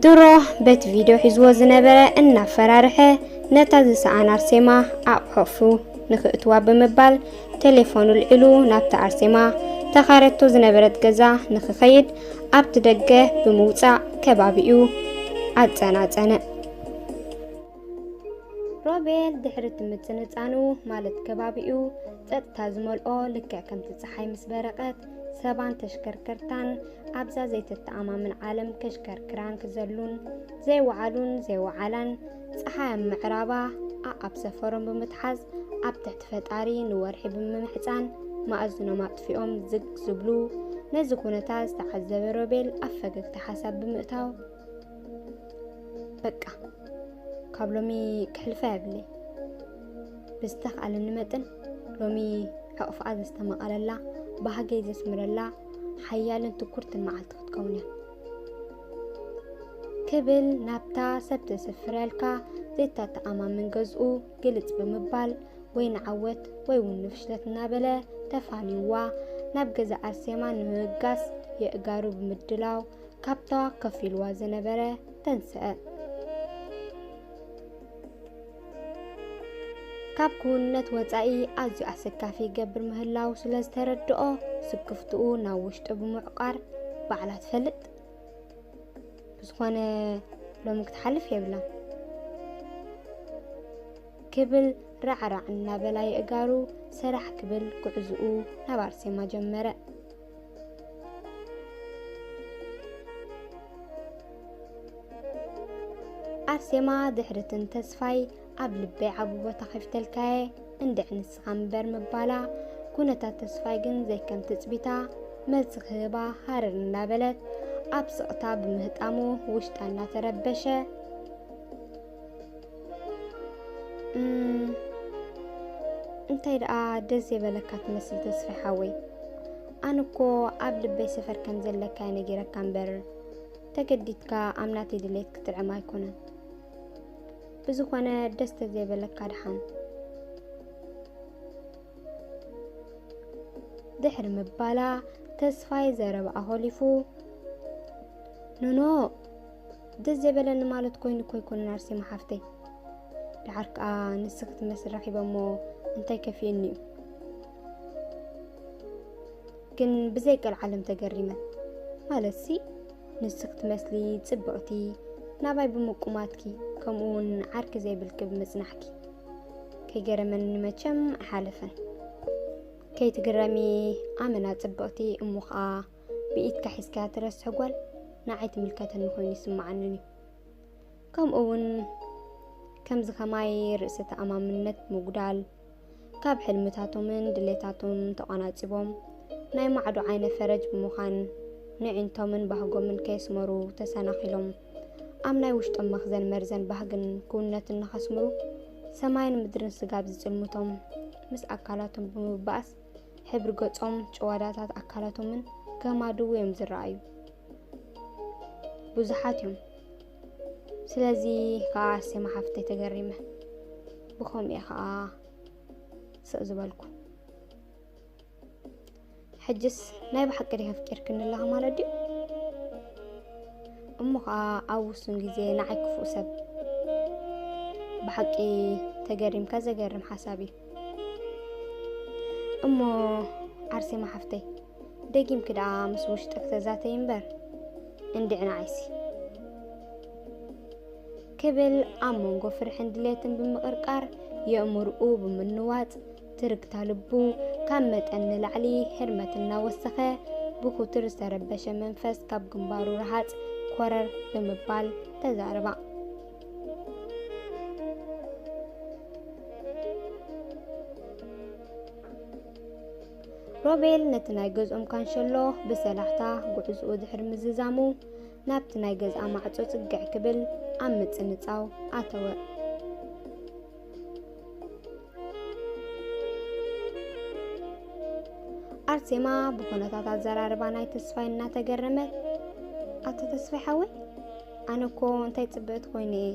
ድሮ በቲ ቪድዮ ሒዝዎ ዝነበረ እናፈራርሐ፣ ነታ ዝሰኣና ኣርሴማ ኣብ ሕቑፉ ንኽእትዋ ብምባል፣ ቴሌፎኑ ኣልዒሉ ናብታ ኣርሴማ ተኻረቶ ዝነበረት ገዛ ንኽኸይድ ኣብቲ ደገ ብምውጻእ ከባቢኡ ኣጸናጸነ። ሮቤል ድሕሪ እቲ ምጽንጻኑ፣ ማለት ከባቢኡ ጸጥታ ዝመልኦ፣ ልክዕ ከምቲ ጸሓይ ምስ በረቐት፣ ሰባን ተሽከርከርታን ኣብዛ ዘይተተኣማምን ዓለም ከሽከርክራን ክዘሉን ዘይወዓሉን ዘይወዓላን፣ ጸሓይ ኣብ ምዕራባ ኣኣብ ሰፈሮም ብምትሓዝ፣ ኣብ ትሕቲ ፈጣሪ ንወርሒ ብምምሕጻን፣ መኣዝኖም ኣጥፊኦም ዝግ ዝብሉ፣ ነዚ ኩነታት ዝተዓዘበ ሮቤል ኣብ ፈገግታ ሓሳብ ብምእታው፣ በቃ፣ ካብ ሎሚ ክሕልፋ የብለይ። ብዝተኻእለኒ መጠን ሎሚ ሕቕፍኣ ዘስተማቐለላ፣ ባህገይ ዘስምረላ ሓያልን ትኩርትን መዓልቲ ክትከውን እያ። ክብል ናብታ ሰብ ተሰፍረልካ ዘይተተኣማምን ገዝኡ ግልጽ ብምባል፣ ወይ ንዓወት ወይ እውን ንፍሽለት እናበለ ተፋንይዋ ናብ ገዛ ኣርሴማ ንምብጋስ የእጋሩ ብምድላው ካብታ ከፊልዋ ዝነበረ ተንስአ። ካብ ክውንነት ወጻኢ ኣዝዩ ኣሰካፊ ይገብር ምህላው ስለ ዝተረድኦ፣ ስክፍትኡ ናብ ውሽጡ ብምዕቋር፣ ባዕላ ትፈልጥ። ብዝኾነ፣ ሎሚ ክትሓልፍ የብላን። ክብል ራዕራዕ እናበላ የእጋሩ ሰራሕ ክብል ጉዕዝኡ ናብ ኣርሴማ ጀመረ። ኣርሴማ ድሕርትን ተስፋይ ኣብ ልበይ ዓቢ ቦታ ከፊተልካየ እንድዒ ንስኻ እምበር ምባላ፣ ኩነታት ተስፋይ ግን ዘይከም ትጽቢታ መልሲ ክህባ ሃረር እናበለት ኣብ ስቕታ ብምህጣሙ ውሽጣ እናተረበሸ፣ "እም፣ እንታይ ደኣ ደስ ዘይበለካ ትመስል ተስፋይ ሓወይ? ኣነ እኮ ኣብ ልበይ ሰፈር ከም ዘለካ እየ ነጊረካ እምበር፣ ተገዲድካ ኣብ ናተይ ድሌት ክትጥዕም ኣይኮነን። ብዝኾነ ደስ ተዘይበለካ ደሓን?" ድሕሪ ምባላ ተስፋይ ዘረባ ኣኾሊፉ፣ "ኖኖ፣ ደስ ዘይበለኒ ማለት ኮይኑ እኮ ኣይኮነን ኣርሴማ ሓፍተይ። ደሓር ከኣ ንስኺ ትመስል ረኺበ እሞ እንታይ ከፊእኒ እዩ? ግን ብዘይ ቀልዓለም ተገሪመ። ማለትሲ ንስኺ ትመስሊ ጽብቕቲ፣ ናባይ ብምቁማትኪ፣ ከምኡ እውን ዓርኪ ዘይብልኪ ብምጽናሕኪ። ከይገረመኒ መቸም ኣይሓለፈን። ከይትግረሚ ኣመና ጽብቕቲ፣ እሞ ኸኣ ብኢድካ ሒዝካያ ትረስሒ ጓል ንዓይ ትምልከተኒ ኮይኑ ይስምዓንን እዩ። ከምኡ እውን ከምዚ ኸማይ ርእሰ ተኣማምነት ምጉዳል፣ ካብ ሕልምታቶምን ድሌታቶም ተቋናጺቦም፣ ናይ ማዕዶ ዓይነ ፈረጅ ብምዃን፣ ንዒንቶምን ባህጎምን ከየስመሩ ተሰናኺሎም፣ ኣብ ናይ ውሽጦም መኽዘን መርዘን ባህግን ክውንነትን ንኸስምሩ፣ ሰማይን ምድርን ስጋብ ዝጽልምቶም፣ ምስ ኣካላቶም ብምብኣስ፣ ሕብሪ ገጾም፣ ጭዋዳታት ኣካላቶምን ገማዱ እዮም ዝረኣዩ። ብዙሓት እዮም። ስለዚ ከኣ ኣርሴማ ሓፍተይ ተገሪመ። ብኸምኡ እየ ከኣ ስቕ ዝበልኩ። ሕጅስ ናይ ብሓቂ ዲኺ ኣፍቂርክኒ ኣለኺ ማለት ድዩ? እሞ ኸኣ ኣብ ውሱን ግዜ ንዓይ ክፉእ ሰብ ብሓቂ ተገሪምካ ዘገርም ሓሳብ እዩ። እሞ ኣርሴማ ሓፍተይ፣ ደጊምኪ ደኣ ምስ ውሽጥክ ተዛተይ እምበር፣ እንድዒ ንዓይሲ። ክብል ኣብ መንጎ ፍርሕን ድሌትን ብምቕርቃር፣ የእምርኡ ብምንዋጽ፣ ትርግታ ልቡ ካብ መጠን ንላዕሊ ህርመት እናወሰኸ፣ ብኩቱር ዝተረበሸ መንፈስ ካብ ግንባሩ ረሃጽ ኮረር ብምባል ተዛረባ። ሮቤል ነቲ ናይ ገዝኦም ካንሸሎ ብሰላሕታ ጉዕዝኡ ድሕሪ ምዝዛሙ፣ ናብቲ ናይ ገዝኣ ማዕጾ ጽግዕ ክብል ኣብ ምጽንጻው ኣተወ። ኣርሴማ ብኹነታት ኣዘራርባ ናይ ተስፋይ እናተገረመት፣ "ኣታ ተስፋይ ሓወይ፣ ኣነ እኮ እንታይ ጽብቕቲ ኮይነ እየ።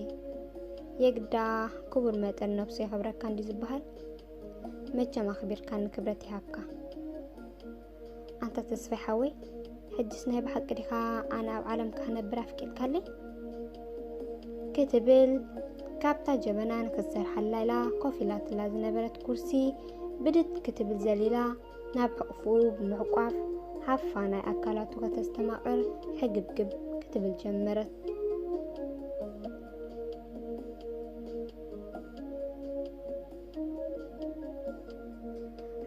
የግዳ ክቡር መጠን ነብሱ የኽብረካ እንዲ ዝበሃል፣ መቸም ኣኽቢርካኒ ክብረት ይሃብካ። ኣንታ ተስፋይ ሓወይ፣ ሕጅስ ናይ ብሓቂ ዲኻ ኣነ ኣብ ዓለምካ ክነብር ኣፍቂድካለይ?" ክትብል ካብታ ጀበና ንክትሰርሓላ ኢላ ኮፍ ኢላትላ ዝነበረት ኩርሲ ብድድ ክትብል ዘሊላ ናብ ሕቕፍኡ ብምሕቋፍ ሃፋ ናይ ኣካላቱ ከተስተማቕር ሕግብግብ ክትብል ጀመረት።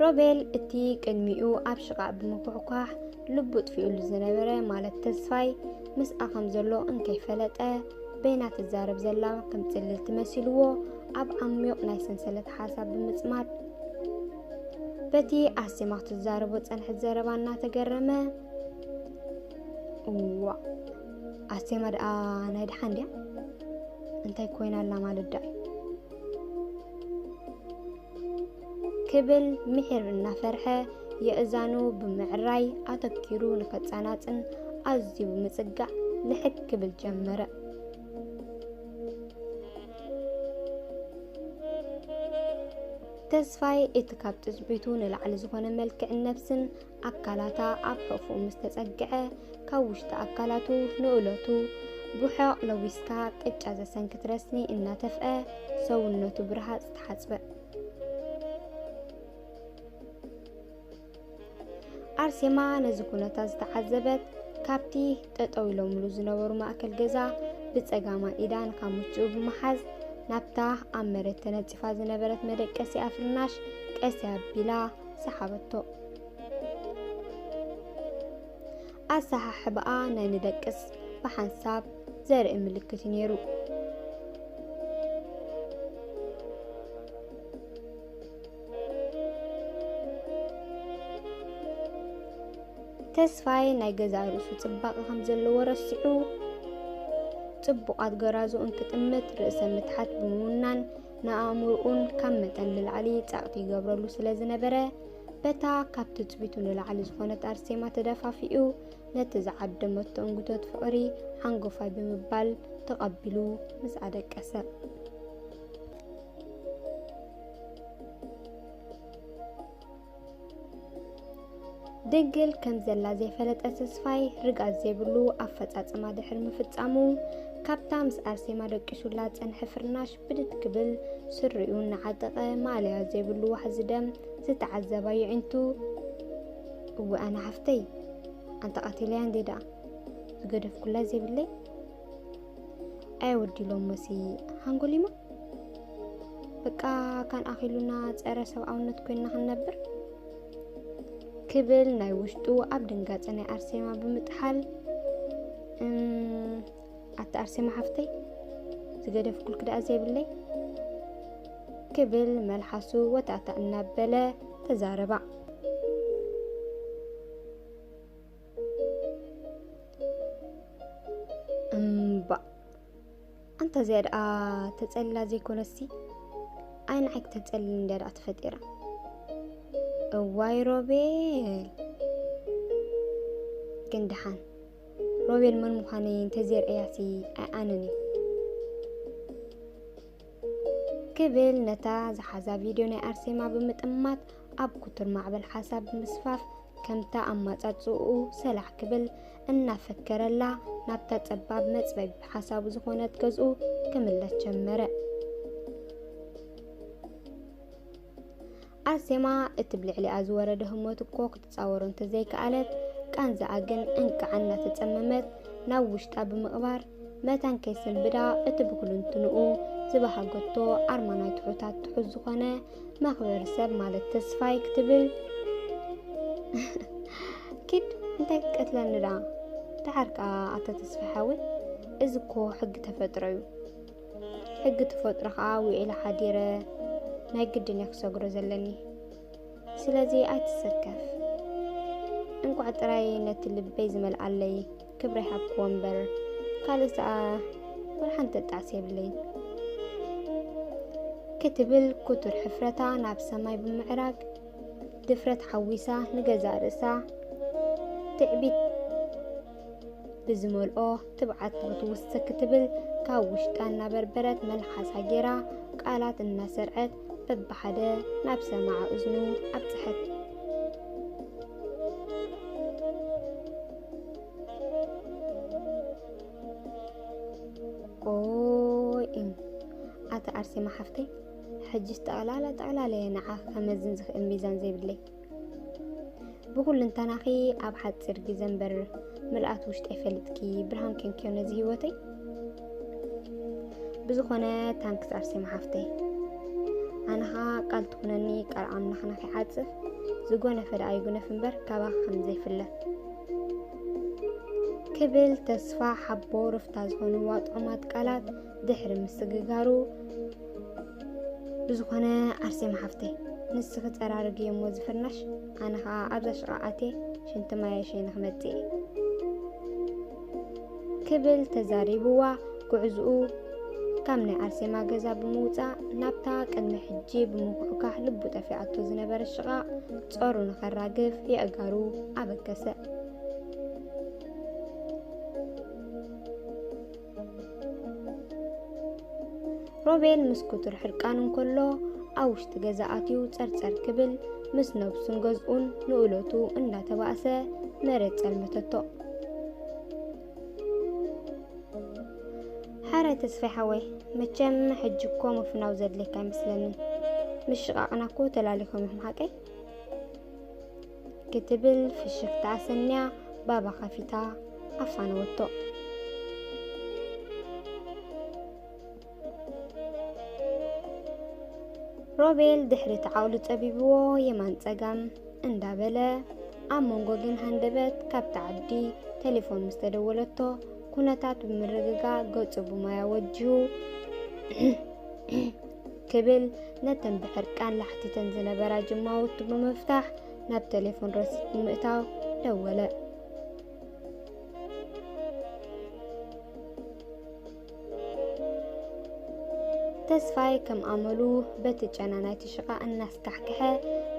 ሮቤል እቲ ቅድሚኡ ኣብ ሽቓቕ ብምኩሕኳሕ ልቡ ጥፊኡሉ ዝነበረ ማለት ተስፋይ ምስኣ ከም ዘሎ እንከይፈለጠ በይና ትዛረብ ዘላ ከም ጽልልቲ መሲልዎ ኣብ ዓሚቕ ናይ ሰንሰለት ሓሳብ ብምጽማድ በቲ ኣርሴማ ክትዛረቦ ጸንሐት ዘረባ እናተገረመ፣ "እዋ፣ ኣርሴማ ደኣ ናይ ደሓን ድያ? እንታይ ኮይና ኣላ ማለት ደኣ እዩ?" ክብል ምሒር እናፈርሐ የእዛኑ ብምዕራይ ኣተኪሩ ንኸጻናጽን ኣዝዩ ብምጽጋዕ ልሕግ ክብል ጀመረ። ተስፋይ እቲ ካብ ትጽቢቱ ንላዕሊ ዝኾነ መልክዕን ነብስን ኣካላታ ኣብ ሕቑፉ ምስ ተጸግዐ፣ ካብ ውሽጢ ኣካላቱ ንእለቱ ብሑቕ ለዊስካ ቅጫ ዘሰንክት ረስኒ እናተፍአ ሰውነቱ ብረሃጽ ተሓጽበ። ኣርሴማ ነዚ ኩነታት ዝተዓዘበት፣ ካብቲ ጠጠው ኢሎምሉ ዝነበሩ ማእከል ገዛ ብጸጋማይ ኢዳ ንካምችኡ ብምሓዝ፣ ናብታ ኣብ መሬት ተነጺፋ ዝነበረት መደቀሲኣ ፍርናሽ ቀስ ኣቢላ ሰሓበቶ። ኣሰሓሕባኣ ናይ ንደቅስ ብሓንሳብ ዘርኢ ምልክት እዩ ነይሩ። ተስፋይ ናይ ገዛእ ርእሱ ጽባቐ ከም ዘለዎ ረሲዑ፣ ጽቡቓት ገራዙ እንክጥምት ርእሰ ምትሓት ብምውናን ንኣእምሮኡን ካብ መጠን ንላዕሊ ጸቕጢ ይገብረሉ ስለ ዝነበረ፣ በታ ካብ ትጽቢቱ ንላዕሊ ዝኾነት ኣርሴማ ተደፋፊኡ፣ ነቲ ዝዓደመቶ እንግቶት ፍቕሪ ሓንጎፋይ ብምባል ተቐቢሉ ምስኣ ደቀሰ። ድንግል ከም ዘላ ዘይፈለጠ ተስፋይ፣ ርግኣት ዘይብሉ ኣፈጻጽማ ድሕሪ ምፍጻሙ፣ ካብታ ምስ ኣርሴማ ደቂሱላ ጸንሐ ፍርናሽ ብድድ ክብል፣ ስሪኡ እናዓጠቐ፣ ማእለያ ዘይብሉ ዋሕዚ ደም ዝተዓዘባ የዒንቱ፣ "እወ ኣነ ሓፍተይ፣ ኣንታ ቀቲለያ እንዴ ደኣ፣ ዝገደፍኩላ ዘይብለይ?" ኣየወዲሎም መሲ ሃንጎሊማ? በቃ ካን ኣኺሉና ጸረ ሰብኣውነት ኮይንና ክንነብር? ክብል ናይ ውሽጡ ኣብ ድንጋጸ ናይ ኣርሴማ ብምጥሓል፣ "እም፣ ኣቲ ኣርሴማ ሓፍተይ፣ ዝገደፍኩልኪ ደኣ ዘይብለይ?" ክብል መልሓሱ ወታእታ እናበለ ተዛረባ። እምባእ፣ ኣንታ እዚኣ ደኣ ተጸሊላ ዘይኮነሲ፣ ኣይ ንዓይ ክተጸልል እንድያ ደኣ ተፈጢራ። እዋይ ሮቤል። ግን ደሓን፣ ሮቤል መን ምዃነይ እንተዘይርእያሲ ኣይኣነን እዩ። ክብል ነታ ዝሓዛ ቪድዮ ናይ ኣርሴማ ብምጥማት ኣብ ክቱር ማዕበል ሓሳብ ብምስፋፍ ከምታ ኣማጻጽኡ ሰላሕ ክብል እናፈከረላ ናብታ ጸባብ መጽበቢ ሓሳቡ ዝኾነት ገዝኡ ክምለስ ጀመረ። ኣርሴማ እቲ ብልዕሊኣ ዝወረደ ህሞት እኮ ክትጻወሮ እንተዘይከኣለት፣ ቃንዛኣ ግን እንቃዕ እናተጸመመት ናብ ውሽጣ ብምቕባር፣ መታን ከይሰንብዳ እቲ ብኩልንትንኡ ዝበሃገቶ ኣርማ ናይ ትሑታት ትሑት ዝኾነ መኽበሪ ሰብ ማለት ተስፋይ ክትብል፣ ኪድ እንታይ ክትቀትለኒ ደኣ? ደሓር ከኣ ኣታ ተስፋይ ሓወይ፣ እዚ እኮ ሕጊ ተፈጥሮ እዩ። ሕጊ ተፈጥሮ ከኣ ውዒለ ሓዲረ ናይ ግድን እየ ክሰግሮ ዘለኒ። ስለዚ ኣይትሰከፍ። እንቋዕ ጥራይ ነቲ ልበይ ዝመልኣለይ ክብሪ ይሃብክዎ እምበር፣ ካልእ ሰኣ ወላ ሓንቲ ጣዕሲ የብለይን። ክትብል ክቱር ሕፍረታ ናብ ሰማይ ብምዕራግ፣ ድፍረት ሓዊሳ ንገዛእ ርእሳ ትዕቢት ብዝመልኦ ትብዓት ክትውስኽ ክትብል፣ ካብ ውሽጣ እናበርበረት መልሓሳ ጌራ ቃላት እናሰርዐት በብሓደ ናብ ሰማዒ እዝኑ ኣብጽሐት። ኦይ እም፣ ኣታ ኣርሴማ ሓፍተይ፣ ሕጅስ ጠቕላላ ጠቕላላ እየ ንዓኺ ከመዝን ዝኽእል ሚዛን ዘይብለይ። ብኹልንተናኺ ኣብ ሓጺር ግዜ እምበር ምልኣት ውሽጠይ ፈሊጥኪ ብርሃን ኬንክዮ ነዚ ህይወተይ። ብዝኾነ ታንክስ ኣርሴማ ሓፍተይ። ኣነ ኸኣ ቃል ትኹነኒ ቃል ኣምላኽና ከይዓጽፍ፣ ዝጎነፈ ደኣ ይጉነፍ እምበር ካባኺ ከም ዘይፍለ። ክብል ተስፋ ሓቦ ሩፍታ ዝኾንዋ ጥዑማት ቃላት ድሕሪ ምስግጋሩ፣ ብዝኾነ ኣርሴማ ሓፍተይ፣ ንስኺ ጸራርግዮ እሞ ዝፍርናሽ፣ ኣነ ኸኣ ኣብዛ ሽቓ ኣትየ ሽንቲ ማየ ሸይነ ክመጽእ እየ። ክብል ተዛሪብዋ፣ ጉዕዝኡ ካብ ናይ ኣርሴማ ገዛ ብምውጻእ ናብታ ቅድሚ ሕጂ ብምኩሕካሕ ልቡ ጠፊኣቶ ዝነበረ ሽቓቕ ጾሩ ንኸራግፍ የእጋሩ ኣበገሰ። ሮቤል ምስ ክቱር ሕርቃን እንከሎ ኣብ ውሽጢ ገዛ ኣትዩ ጸርጸር ክብል ምስ ነብሱን ገዝኡን ንእለቱ እንዳተባእሰ መሬት ጸልመተቶ። ሓራይ ተስፋይ ሓወይ፣ መቸም ሕጂ እኮ ምፍናው ዘድልየካ ኣይመስለንን። ምሽቓቕና እኮ ተላሊኾም ኢኹም ሓቀይ? ክትብል ፍሽኽታ ኣሰንያ ባባ ከፊታ ኣፋነወቶ። ሮቤል ድሕሪ ተዓውሉ ጸቢብዎ የማን ጸጋም እንዳበለ ኣብ መንጎ ግን ሃንደበት ካብታ ዓዲ ቴሌፎን ምስ ተደወለቶ ኩነታት ብምርግጋእ ገጹ ብማይ ኣወጅሁ ክብል ነተን ብሕርቃን ላሕቲተን ዝነበራ ጅማውቱ ብምፍታሕ ናብ ቴሌፎን ረሲት ብምእታው ደወለ። ተስፋይ ከም ኣመሉ በቲ ጨና ናይቲ ሽቓ እናስካሕክሐ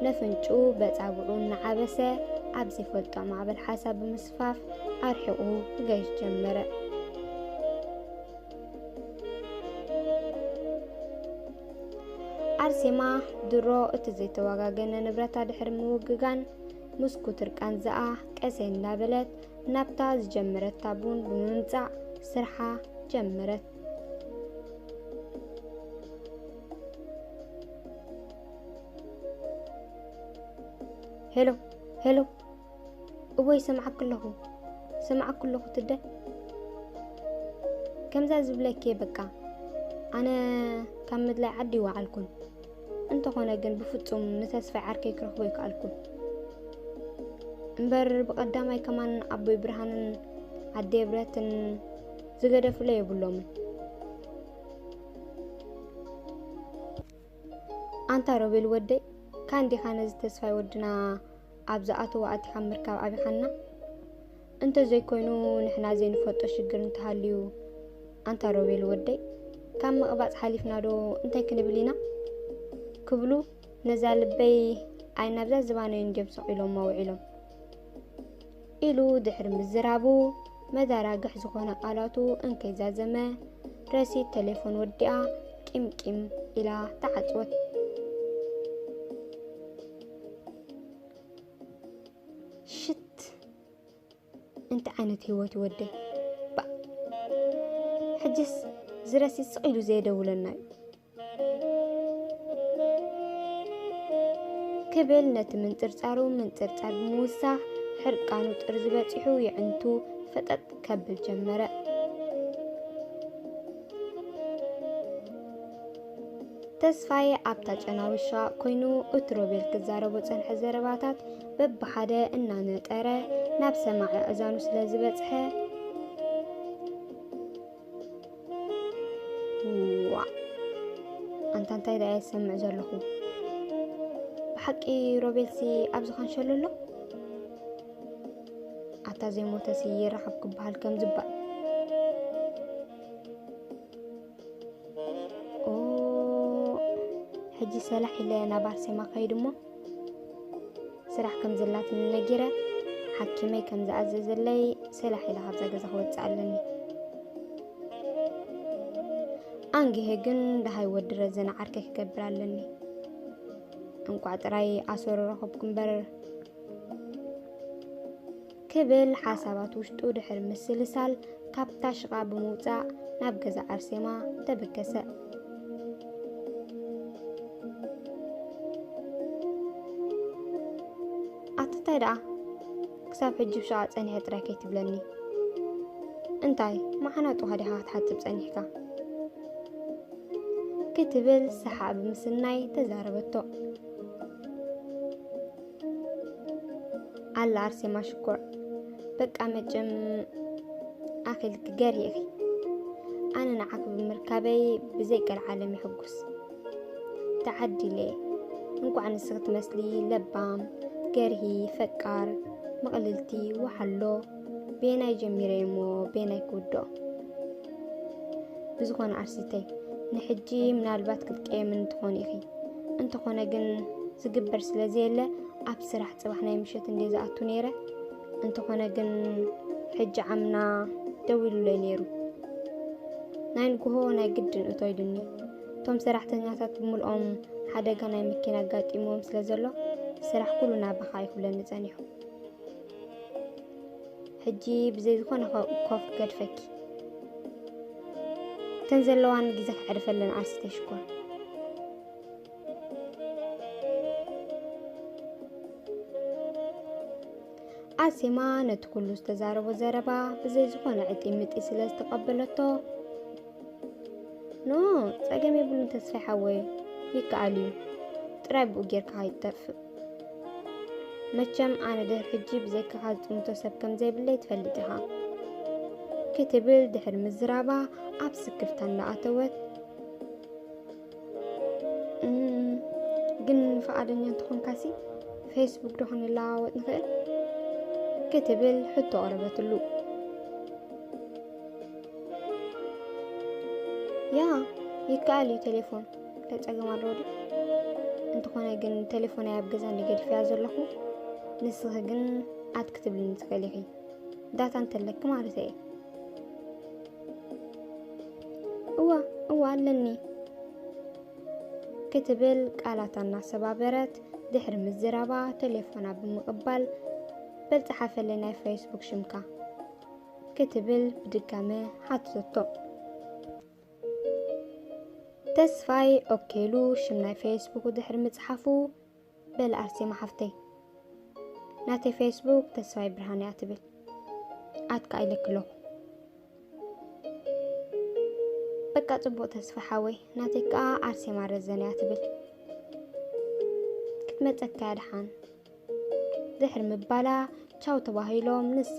ነፍንጭኡ በጻብዑ እናዓበሰ ኣብ ዘይፈልጦ ማዕበል ሓሳብ ብምስፋፍ ኣርሒቑ ክገይሽ ጀመረ። ኣርሴማ ድሮ እቲ ዘይተዋጋገነ ንብረታ ድሕሪ ምውግጋን ምስ ኩትር ቃንዛኣ ቀሰይ እንዳበለት ናብታ ዝጀመረታ ቡን ብምምጻእ ስርሓ ጀመረት። ሄሎ፣ ሄሎ፣ እወ ይሰምዓኪ ኣለኹ፣ ሰምዓኪ ኣለኹ ትደ። ከምዛ ዝብለኪ እየ በቃ። ኣነ ካብ ምድላይ ዓዲ ይወዓልኩን። እንተኾነ ግን ብፍጹም ንተስፋይ ዓርከይ ክረኽቦ ኣይከኣልኩን። እምበር ብቐዳማይ ከማን ኣቦይ ብርሃንን ኣደይ ብረትን ዝገደፉለይ የብሎምን። ኣንታ ሮቤል ወደይ፣ ካን ዲኻ ነዚ ተስፋይ ወድና ኣብ ዝኣተዎ ኣቲኻ ምርካብ ኣቢኻና? እንተ ዘይኮይኑ ንሕና ዘይንፈልጦ ሽግር እንተሃልዩ፣ ኣንታ ሮቤል ወደይ፣ ካብ ምቕባጽ ሓሊፍና ዶ እንታይ ክንብል ኢና? ክብሉ ነዛ ልበይ ኣይ ናብዛ ዝባነይ እንድዮም ሰቒሎማ ውዒሎም። ኢሉ ድሕሪ ምዝራቡ፣ መዳራግሕ ዝኾነ ቃላቱ እንከይዛዘመ፣ ረሲት ቴሌፎን ወዲኣ ቂም ቂም ኢላ ተዓጽወት። ሽት! እንታይ ዓይነት ህይወት እዩ ወደይ? ባእ! ሕጅስ እዚ ረሲት ስቕ ኢሉ ዘየደውለና እዩ። ክብል ነቲ ምንጽርጻሩ ምንጽርጻር ብምውሳኽ፣ ሕርቃኑ ጥርዚ በጺሑ የዕንቱ ፈጠጥ ከብል ጀመረ። ተስፋይ ኣብታ ጨናዊ ሸቓቕ ኮይኑ፣ እቲ ሮቤል ክዛረቦ ጸንሐ ዘረባታት በብሓደ እናነጠረ ናብ ሰማዒ ኣእዛኑ ስለ ዝበጽሐ፣ "ዋእ! ኣንታ እንታይ ደኣ እየ ዝሰምዕ ዘለኹ? ብሓቂ ሮቤልሲ ኣብዚ ካንሸሎ ኣሎ? ኣታ ዘይሞተሲ ይረኸብ ክበሃል ከም ዝባል። ኦ፣ ሕጂ ሰላሕ ኢለ ናብ ኣርሴማ ከይድ እሞ ስራሕ ከም ዘላትኒ ነጊረ፣ ሓኪመይ ከም ዝኣዘዘለይ ሰላሕ ኢለ ካብዛ ገዛ ክወጽእ ኣለኒ። ኣንጊሀ ግን ደሃይ ወዲ ረዘነ ዓርከይ ክገብር ኣለኒ። እንቋዕ ጥራይ ኣሰሩ ረኸብኩ እምበር" ክብል ሓሳባት ውሽጡ ድሕሪ ምስልሳል፣ ካብታ ሽቓቕ ብምውጻእ ናብ ገዛ ኣርሴማ ተበገሰ። "ኣቲ እንታይ ደኣ? ክሳብ ሕጂ ብሸቓቕ ጸኒሐ ጥራይ ከይትብለኒ። እንታይ፣ መዓናጡኻ ዲኻ ክትሓጽብ ጸኒሕካ?" ክትብል ሰሓቕ ብምስናይ ተዛረበቶ። ኣላ ኣርሴማ ሽኮር፣ በቃ መቸም ኣኺልኪ ገርሂ ኢኺ። ኣነ ንዓኺ ብምርካበይ ብዘይ ቀልዓለም ይሕጉስ። ተዓዲለ። እንቋዕ ንስኺ ትመስሊ ለባም፣ ገርሂ፣ ፈቃር፣ ምቕልልቲ፣ ወሓሎ። ቤናይ ጀሚረ እሞ ቤናይ ክውድኦ። ብዝኾነ ኣርሲተይ፣ ንሕጂ ምናልባት ክትቀየምኒ ትኾኒ ኢኺ። እንተኾነ ግን ዝግበር ስለ ዘየለ ኣብ ስራሕ ጽባሕ ናይ ምሸት እንድየ ዝኣቱ ነይረ። እንተኾነ ግን ሕጂ ዓምና ደዊሉለይ ነይሩ። ናይ ንግሆ ናይ ግድን እቶ ኢሉኒ። እቶም ሰራሕተኛታት ብምልኦም ሓደጋ ናይ መኪና ኣጋጢምዎም ስለ ዘሎ ስራሕ ኩሉ ናባኻ ይኹለኒ ጸኒሑ። ሕጂ ብዘይ ዝኾነ ኮ-፣ ኮፍ ገድፈኪ። እተን ዘለዋን ግዜ ክዕርፈለን ኣርሲተይ ሽኮር። ኣርሴማ ነቲ ኩሉ ዝተዛረቦ ዘረባ ብዘይ ዝኾነ ዕጢ ምጢ ስለ ዝተቐበለቶ፣ "ኖ፣ ጸገም የብሉን ተስፋይ ሓወይ፣ ይከኣል እዩ። ጥራይ ብኡ ጌርካ ከይትጠፍእ። መቸም ኣነ ድሕሪ ሕጂ ብዘይካኻ ዝጥምቶ ሰብ ከም ዘይብለይ ትፈልጥ ኢኻ" ክትብል ድሕሪ ምዝራባ ኣብ ስክፍታ እንዳኣተወት፣ "እም፣ ግን ፍቓደኛ እንተኾንካሲ ፌስቡክ ዶ ክንለዋወጥ ንኽእል?" ክትብል ሕቶ ኣቕረበትሉ። "ያ፣ ይከኣል እዩ ቴሌፎን፣ እንታይ ጸገም ኣለዎ ድዩ? እንተኾነ ግን ቴሌፎነይ ኣብ ገዛ እንድየ ገዲፈያ ዘለኹ፣ ንስኺ ግን ኣድ ክትብልኒ ትኽእሊ ኢኺ፣ ዳታ እንተለኪ ማለተይ እየ።" "እዋ፣ እዋ ኣለኒ" ክትብል ቃላታ እናሰባበረት ድሕሪ ምዝራባ ቴሌፎና ብምቕባል፣ "በል ጸሓፈለይ ናይ ፌስቡክ ሽምካ" ክትብል ብድጋመ ሓተተቶ። ተስፋይ ኦኬ ኢሉ ሽም ናይ ፌስቡክ ድሕሪ ምጽሓፉ፣ "በል ኣርሴማ ሓፍተይ፣ ናተይ ፌስቡክ ተስፋይ ብርሃን እያ ትብል፣ ኣድ ከኣ ኢለኪ ኣለኹ።" "በቃ ጽቡቕ ተስፋ ሓወይ፣ ናተይ ከኣ ኣርሴማ ረዘነ እያ ትብል፣ ክትመጸካ እያ ደሓን" ድሕሪ ምባላ ቻው ተባሂሎም፣ ንሳ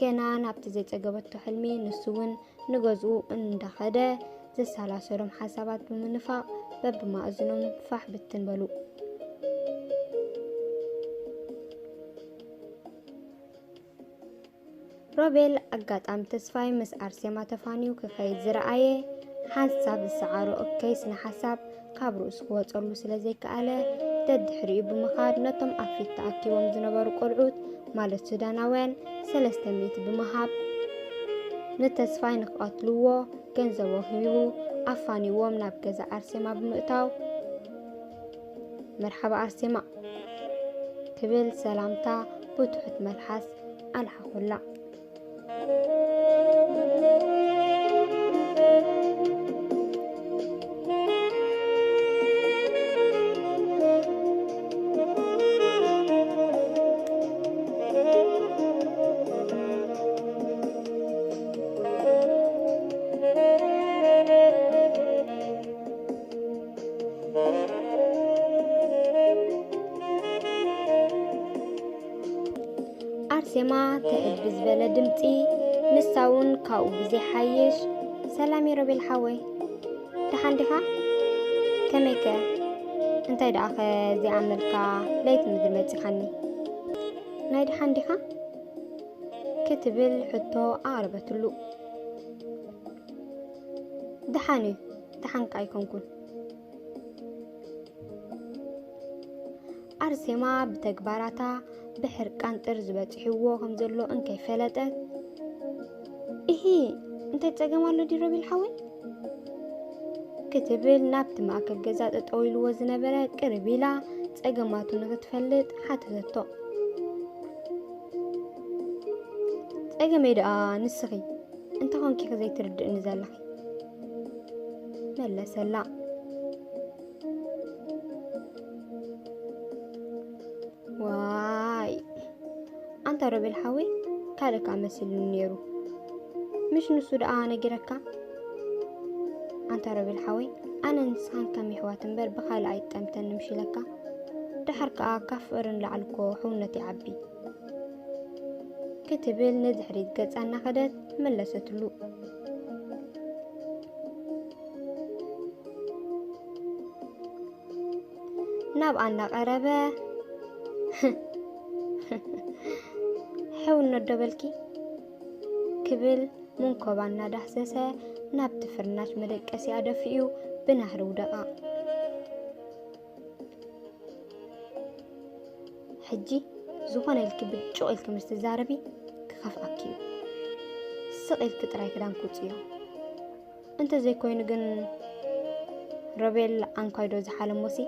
ገና ናብቲ ዘይጸገበቶ ሕልሚ፣ ንሱ እውን ንገዝኡ እንዳኸደ ዘሰላሰሎም ሓሳባት ብምንፋቕ በብማእዝኖም ፋሕ ብትን በሉ። ሮቤል ኣጋጣሚ ተስፋይ ምስ ኣርሴማ ተፋንዩ ክኸይድ ዝረኣየ፣ ሓንሳብ ዝሰዓሮ እከይ ስነ ሓሳብ ካብ ርእሱ ክወጸሉ ስለ ዘይከኣለ፣ ደድሕሪኡ ብምኻድ ነቶም ኣብ ፊት ተኣኪቦም ዝነበሩ ቆልዑት፣ ማለት ሱዳናውያን፣ ሰለስተ ሚእቲ ብምሃብ፣ ንተስፋይ ንክቐትልዎ ገንዘቦም ሂቡ ኣፋንይዎም ናብ ገዛ ኣርሴማ ብምእታው፣ "መርሓባ ኣርሴማ" ክብል ሰላምታ ብትሑት መልሓስ ኣልሓኹላ። ኣርሴማ ትዕድ ብዝበለ ድምፂ፣ ንሳ እውን ካብኡ ብዘይሓይሽ፣ "ሰላም ሮቤል ሓወይ፣ ደሓን ዲኻ? ከመይከ? እንታይ ደኣ ከ ዘይኣመልካ ለይቲ ምድሪ መፂኻኒ? ናይ ደሓን ዲኻ?" ክትብል ሕቶ ኣቕረበትሉ። "ደሓን እዩ፣ ደሓን ከ ኣይኮንኩን?" ኣርሴማ ብተግባራታ ብሕርቃን ጥርዚ በጺሕዎ ከም ዘሎ እንከይፈለጠት፣ "እሂ፣ እንታይ ጸገም ኣሎ ድዩ ሮቤል ሓወይ?" ክትብል ናብቲ ማእከል ገዛ ጠጠው ኢልዎ ዝነበረ ቅርብ ኢላ ጸገማቱ ንኽትፈልጥ ሓተተቶ። "ጸገመይ ደኣ ንስኺ እንተኾንኪ ኢኺ ዘይትርድእኒ ዘለኺ?" መለሰላ። "ዋይ፣ ኣንታ ሮቤል ሓወይ፣ ካልእ ከኣ መሲሉኒ ነይሩ። ምሽ ንሱ ደኣ ነጊረካ? ኣንታ ሮቤል ሓወይ፣ ኣነ ንስኻን ከም የሕዋት እምበር ብኻልእ ኣይጠምተን ምሽ ኢለካ። ደሓር ከኣ ካብ ፍቕሪ ንላዕሊ እኮ ሕውነት ይዓቢ." ክትብል ንድሕሪት ገጻ እናኸደት መለሰትሉ። ናብኣ እናቐረበ፣ "ሕውነት ዶ በልኪ?" ክብል መንኮባ እናዳህሰሰ ናብቲ ፍርናሽ መደቀሲኣ ደፊኡ ብናህሪ ውደቓ። "ሕጂ ዝኾነ ኢልኪ ብጭቕ ኢልኪ ምስ ትዛረቢ ክኸፍኣኪ እዩ። ስቕ ኢልኪ ጥራይ ክዳንኪ ውፅዮ። እንተዘይኮይኑ ግን ሮቤል ኣንኳይዶ ዝሓለሞሲ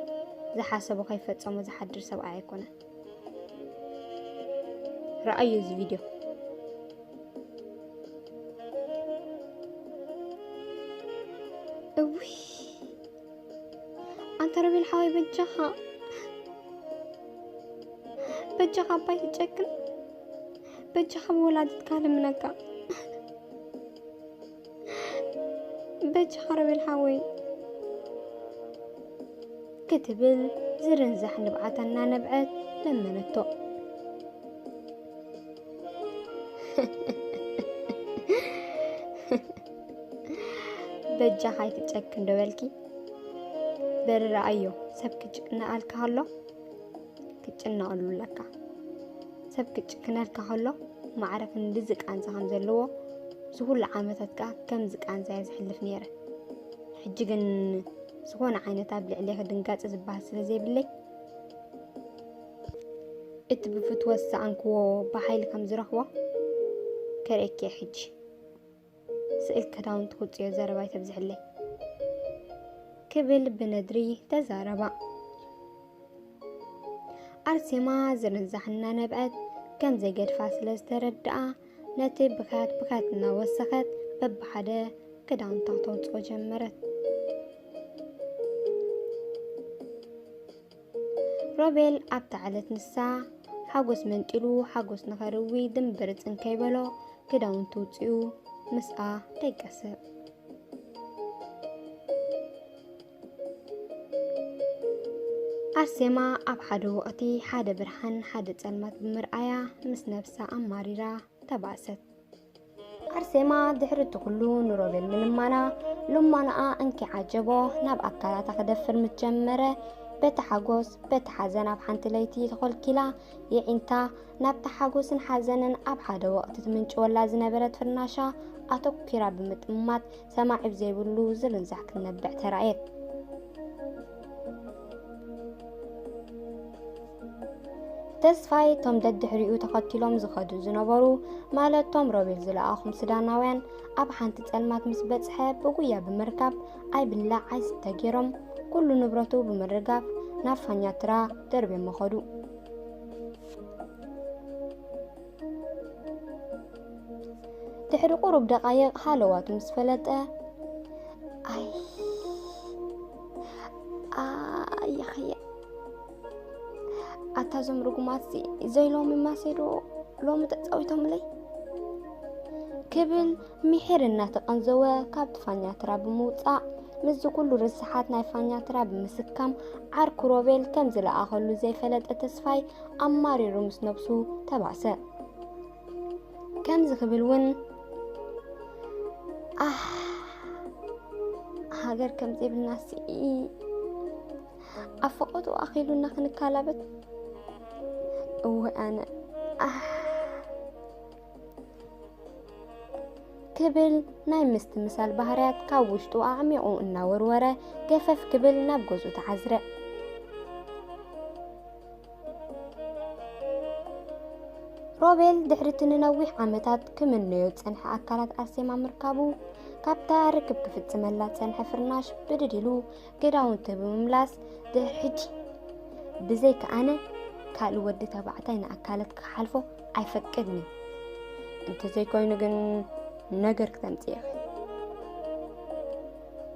ዝሓሰቦ ከይፈጸሞ ዝሓድር ሰብኣይ ኣይኮነን። ረኣዮ እዚ ቪድዮ። እውይ፣ ኣንታ ሮቤል ሓወይ፣ በጃኻ፣ በጃኻ ኣባይ ትጨክን፣ በጃኻ ብወላዲትካ ልምነካ፣ በጃኻ ሮቤል ሓወይ" ክትብል ዝርንዛሕ ንብዓታ እናነብዐት ለመነቶ። "በጃኻ ኣይትጨክን ዶ በልኪ? በሪ ረኣዮ፣ ሰብ ክጭነቐልካ ከሎ ክጭነቐሉ ኣለካ። ሰብ ክጭክነልካ ከሎ ማዕረ ክንድዚ ቃንዛ ከም ዘለዎ፣ እዚ ኩሉ ዓመታት ከኣ ከምዚ ቃንዛ እየ ዘሕልፍ ነይረ። ሕጂ ግን ዝኾነ ዓይነት ኣብ ልዕሌኺ ድንጋጸ ዝበሃል ስለ ዘይብለይ፣ እቲ ብፍትወት ዝሰኣንክዎ ብሓይሊ ከም ዝረኽቦ ከርእየኪ እየ ሕጂ። ስእል ክዳውንቲ ክውፅዮ ዘረባ ኣይተብዝሕለይ" ክብል ብነድሪ ተዛረባ። ኣርሴማ ዝርንዛሕ እናነብዐት ከም ዘይገድፋ ስለ ዝተረድኣ፣ ነቲ ብኽያት ብኽያት እናወሰኸት በብሓደ ክዳውንታ ከተውፅኦ ጀመረት። ሮቤል ኣብታ ዕለት ንሳ ሓጎስ መንጢሉ ሓጎስ ንኸርዊ ድምብርጽ እንከይበሎ ክዳውንቱ ውጺኡ ምስኣ ደቀሰ። ኣርሴማ ኣብ ሓደ ወቕቲ ሓደ ብርሃን ሓደ ጸልማት ብምርኣያ ምስ ነብሳ ኣማሪራ ተባእሰት። ኣርሴማ ድሕሪ እቲ ኩሉ ንሮቤል ምልማና፣ ልማኖኣ እንኪ ዓጀቦ ናብ ኣካላታ ክደፍር ምስ ጀመረ፣ በቲ ሓጎስ በቲ ሓዘን ኣብ ሓንቲ ለይቲ ተኾልኪላ የዒንታ ናብታ ሓጎስን ሓዘንን ኣብ ሓደ ወቕቲ ትምንጭወላ ዝነበረት ፍርናሻ ኣተኲራ ብምጥማት ሰማዒ ብዘይብሉ ዝርንዛሕ ክትነብዕ ተራእየት። ተስፋይ እቶም ደድሕሪኡ ተኸቲሎም ዝኸዱ ዝነበሩ፣ ማለት እቶም ሮቤል ዝለኣኹም ሱዳናውያን፣ ኣብ ሓንቲ ጸልማት ምስ በጽሐ ብጉያ ብምርካብ ኣይብላዕ ኣይስተ ገይሮም ኩሉ ንብረቱ ብምርጋፍ ናብ ፋኛትራ ደርብዮሞ ኸዱ። ድሕሪ ቁሩብ ደቓይቕ ሃለዋቱ ምስ ፈለጠ፣ ኣይ፣ ኣየኸየ፣ ኣታ እዞም ርጉማትሲ ዘይሎሚ ማሴዶ ሎሚ ተጻዊቶምለይ ክብል ምሒር እናተቐንዘወ ካብ ፋኛትራ ብምውጻእ፣ ምስዚ ኩሉ ርስሓት ናይ ፋኛትራ ብምስካም፣ ዓርኩ ሮቤል ከም ዝለኣኸሉ ዘይፈለጠ ተስፋይ ኣማሪሩ ምስ ነብሱ ተባእሰ። ከምዚ ክብል እውን ኣህ፣ ሃገር ከም ዘይብልና ስኢ፣ ኣብ ፈቐቱ ኣኺሉና ክንካላበት። እወ ኣነ ኣህ ክብል ናይ ምስትምሳል ባህርያት ካብ ውሽጡ ኣዕሚቑ እናወርወረ፣ ገፈፍ ክብል ናብ ገዝኡ ተዓዝረ። ሮቤል ድሕሪ እቲ ንነዊሕ ዓመታት ክምነዮ ዝጸንሐ ኣካላት ኣርሴማ ምርካቡ፣ ካብታ ርክብ ክፍጽመላ ዝጸንሐ ፍርናሽ ብድድ ኢሉ ክዳውንቱ ብምምላስ፣ ድሕሪ ሕጂ ብዘይካ ኣነ ካልእ ወዲ ተባዕታይ ንኣካላት ክሓልፎ ኣይፈቅድን እዩ። እንተዘይኮይኑ ግን ነገር ክተምጽእ ኢኺ።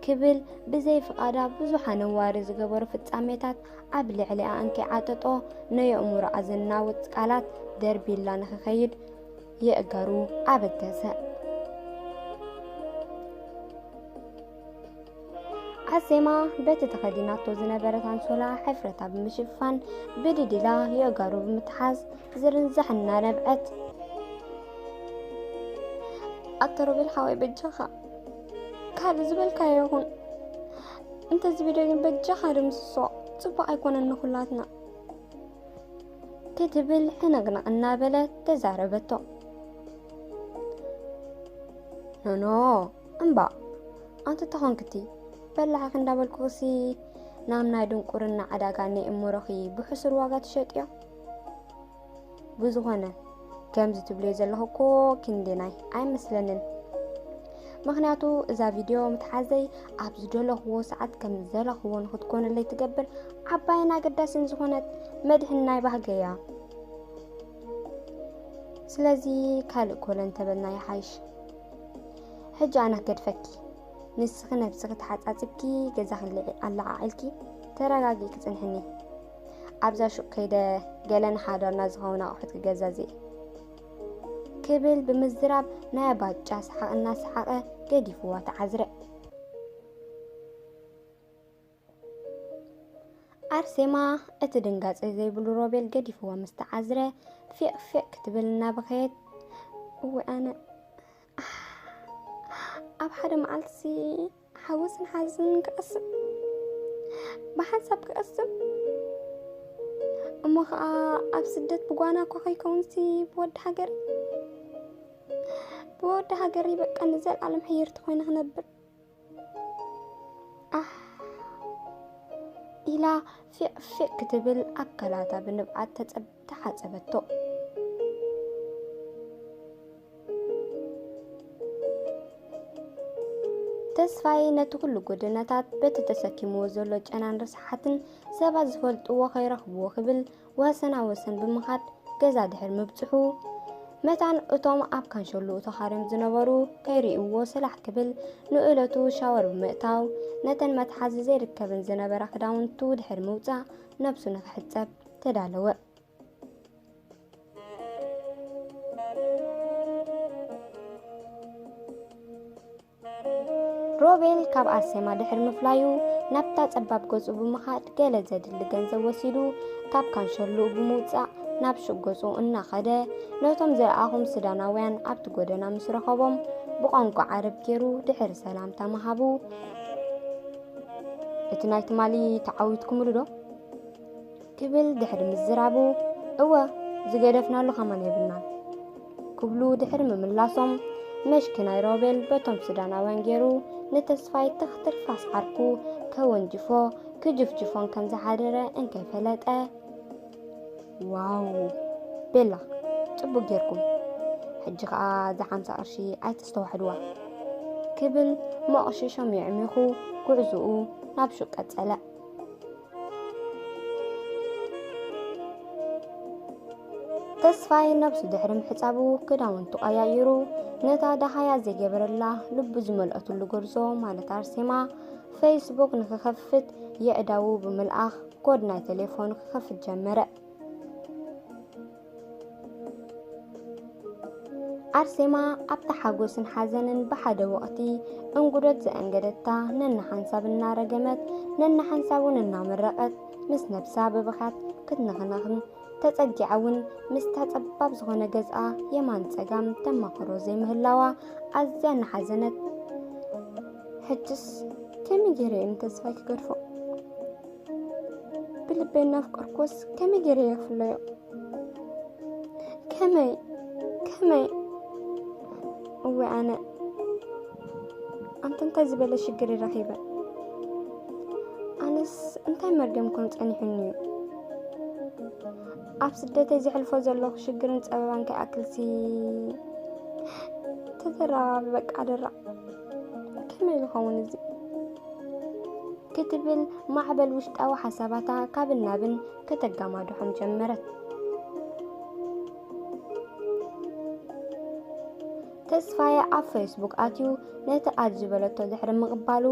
ክብል ብዘይ ፍቓዳ ብዙሕ ኣነዋሪ ዝገበሮ ፍጻሜታት ኣብ ልዕሊኣ እንከይዓጠጦ፣ ናይ ኣእምሮኣ ዘናውጽ ቃላት ደርቢላ ንኽኸይድ የእጋሩ ኣበገሰ። ኣርሴማ በቲ ተኸዲናቶ ዝነበረት ኣንሶላ ሕፍረታ ብምሽፋን ብድድ ኢላ የእጋሩ ብምትሓዝ ዝርንዛሕ እናነብዐት፣ ኣቶ ሮቤል ሓወይ በጃኻ ካልእ ዝበልካዮ ይኹን፣ እንተዚ ቪድዮ ግን በጃኻ ደምስሶ፣ ጽቡቕ ኣይኮነን ንኹላትና ክትብል ሕንቕንቕ እናበለት ተዛረበቶ። ኖኖ እምባእ ኣንቲ ተኾንክቲ በላዕኺ እንዳበልኩኽሲ ናብ ናይ ድንቁርና ዕዳጋ ናይ እምሮኺ ብሕሱር ዋጋ ትሸጥዮ። ብዝኾነ ከምዚ ትብልዮ ዘለኹ እኮ ክንደናይ ኣይመስለንን። ምኽንያቱ እዛ ቪድዮ ምትሓዘይ ኣብ ዝደለኽዎ ሰዓት ከም ዝደለኽዎ ንኽትኮነለይ ትገብር ዓባይን ኣገዳስን ዝኾነት መድሕን ናይ ባህገይ እያ። ስለዚ ካልእ ኮለ እንተበልና ይሓይሽ። ሕጂ ኣነ ክገድፈኪ፣ ንስኺ ነብስኺ ተሓጻጺብኪ ገዛኺ ኣለዓዒልኪ ተረጋጊእኪ ጽንሕኒ። ኣብዛ ሹቕ ከይደ ገለ ንሓዳርና ዝኸውን ኣቑሑት ክገዛዝእ እየ። ክብል ብምዝራብ ናይ ባጫ ሰሓቕ እናሰሓቐ ገዲፍዋ ተዓዝረ። ኣርሴማ እቲ ድንጋጸ ዘይብሉ ሮቤል ገዲፍዋ ምስ ተዓዝረ ፊቕ ፊቕ ክትብል እናበኸየት፣ እወ ኣነ ኣሕ፣ ኣብ ሓደ መዓልትሲ ሓጎስን ሓዘንን ክቐስም፣ ብሓንሳብ ክቐስም፣ እሞ ኸኣ ኣብ ስደት ብጓና እኳ ከይከውንሲ ብወዲ ሃገር፣ ብወዲ ሃገር በቃ ንዘለኣለም ሕይርቲ ኮይነ ክነብር። ኣሕ ኢላ ፊቕ ፊቕ ክትብል ኣካላታ ብንብዓት ተጸብ-፣ ተሓጸበቶ። ተስፋይ ነቲ ኩሉ ጎደናታት በቲ ተሰኪምዎ ዘሎ ጨናን ርስሓትን ሰባት ዝፈልጥዎ ከይረኽብዎ ክብል ወሰና ወሰን ብምኻድ ገዛ ድሕሪ ምብጽሑ፣ መታን እቶም ኣብ ካንሸሎኡ ተኻርዮም ዝነበሩ ከይርእይዎ ሰላሕ ክብል ንእለቱ ሻወር ብምእታው፣ ነተን መትሓዚ ዘይርከበን ዝነበራ ክዳውንቱ ድሕሪ ምውጻእ ነብሱ ንኽሕጸብ ተዳለወ። ሮቤል ካብ ኣርሴማ ድሕሪ ምፍላዩ ናብታ ጸባብ ገጹ ብምኻድ ገለ ዘድሊ ገንዘብ ወሲዱ ካብ ካንሸሉኡ ብምውጻእ ናብ ሹቕ ገጹ እናኸደ ነቶም ዝረኣኹም ሱዳናውያን ኣብቲ ጎደና ምስ ረኸቦም ብቋንቋ ዓረብ ገይሩ ድሕሪ ሰላምታ ምሃቡ፣ "እቲ ናይ ትማሊ ተዓዊትኩምሉ ዶ?" ክብል ድሕሪ ምዝራቡ፣ "እወ፣ ዝገደፍናሉ ከማን የብልናን" ክብሉ ድሕሪ ምምላሶም፣ መሽኪናይ ሮቤል በቶም ሱዳናውያን ገይሩ ንተስፋይ ትኽ ትርፍ ኣስዓርኩ ከወንጅፎ ክጅፍጅፎን ከም ዝሓደረ እንከይፈለጠ፣ "ዋው ቤላ፣ ጽቡቅ ጌርኩም። ሕጂ ከኣ እዛ ሓምሳ ቅርሺ ኣይተስተዋሕድዋ" ክብል መቕሽሾም የዕሚኹ ጉዕዞኡ ናብ ሹቅ ቀጸለ። ተስፋይ ነብሱ ድሕሪ ምሕጻቡ ክዳውንቱ ቀያይሩ ነታ ደሃያ ዘይገበረላ ልቡ ዝመልአትሉ ጎርዞ ማለት ኣርሴማ ፌስቡክ ንክኸፍት የእዳዉ ብምልኣኽ ኮድ ናይ ቴሌፎኑ ክኸፍት ጀመረ። ኣርሴማ ኣብታ ሓጎስን ሓዘንን ብሓደ ወቕቲ እንጉዶት ዘአንገደታ ነንሓንሳብ እናረገመት ነንሓንሳብ እውን እናመረቐት ምስ ነብሳ ብብኽያት ክትንኽነኽን ተጸጊዓ እውን ምስታ ጸባብ ዝኾነ ገዝኣ የማን ጸጋም ተማኽሮ ዘይምህላዋ ኣዝያ እናሓዘነት፣ ሕጅስ ከመይ ገይረ እየ ንተስፋይ ክገድፎ? ብልበይ እናፍቀርኩዎስ ከመይ ገይረ እየ ክፍለዮ? ከመይ? ከመይ? እወ ኣነ፣ ኣንተ እንታይ ዝበለ ሽግር ረኺበ? ኣነስ እንታይ መርገም ኮን ጸኒሑኒ እዩ? ኣብ ስደተይ ዘሕልፎ ዘለኹ ሽግርን ጸበባን ከይኣክልሲ ተተራባቢ በቃ ደራዕ። ከመይ ዝኸውን እዚ? ክትብል ማዕበል ውሽጣዊ ሓሳባታ ካብን ናብን ከተጋማድሖም ጀመረት። ተስፋየ ኣብ ፌስቡክ ኣትዩ ነቲ ኣድ ዝበለቶ ድሕሪ ምቕባሉ፣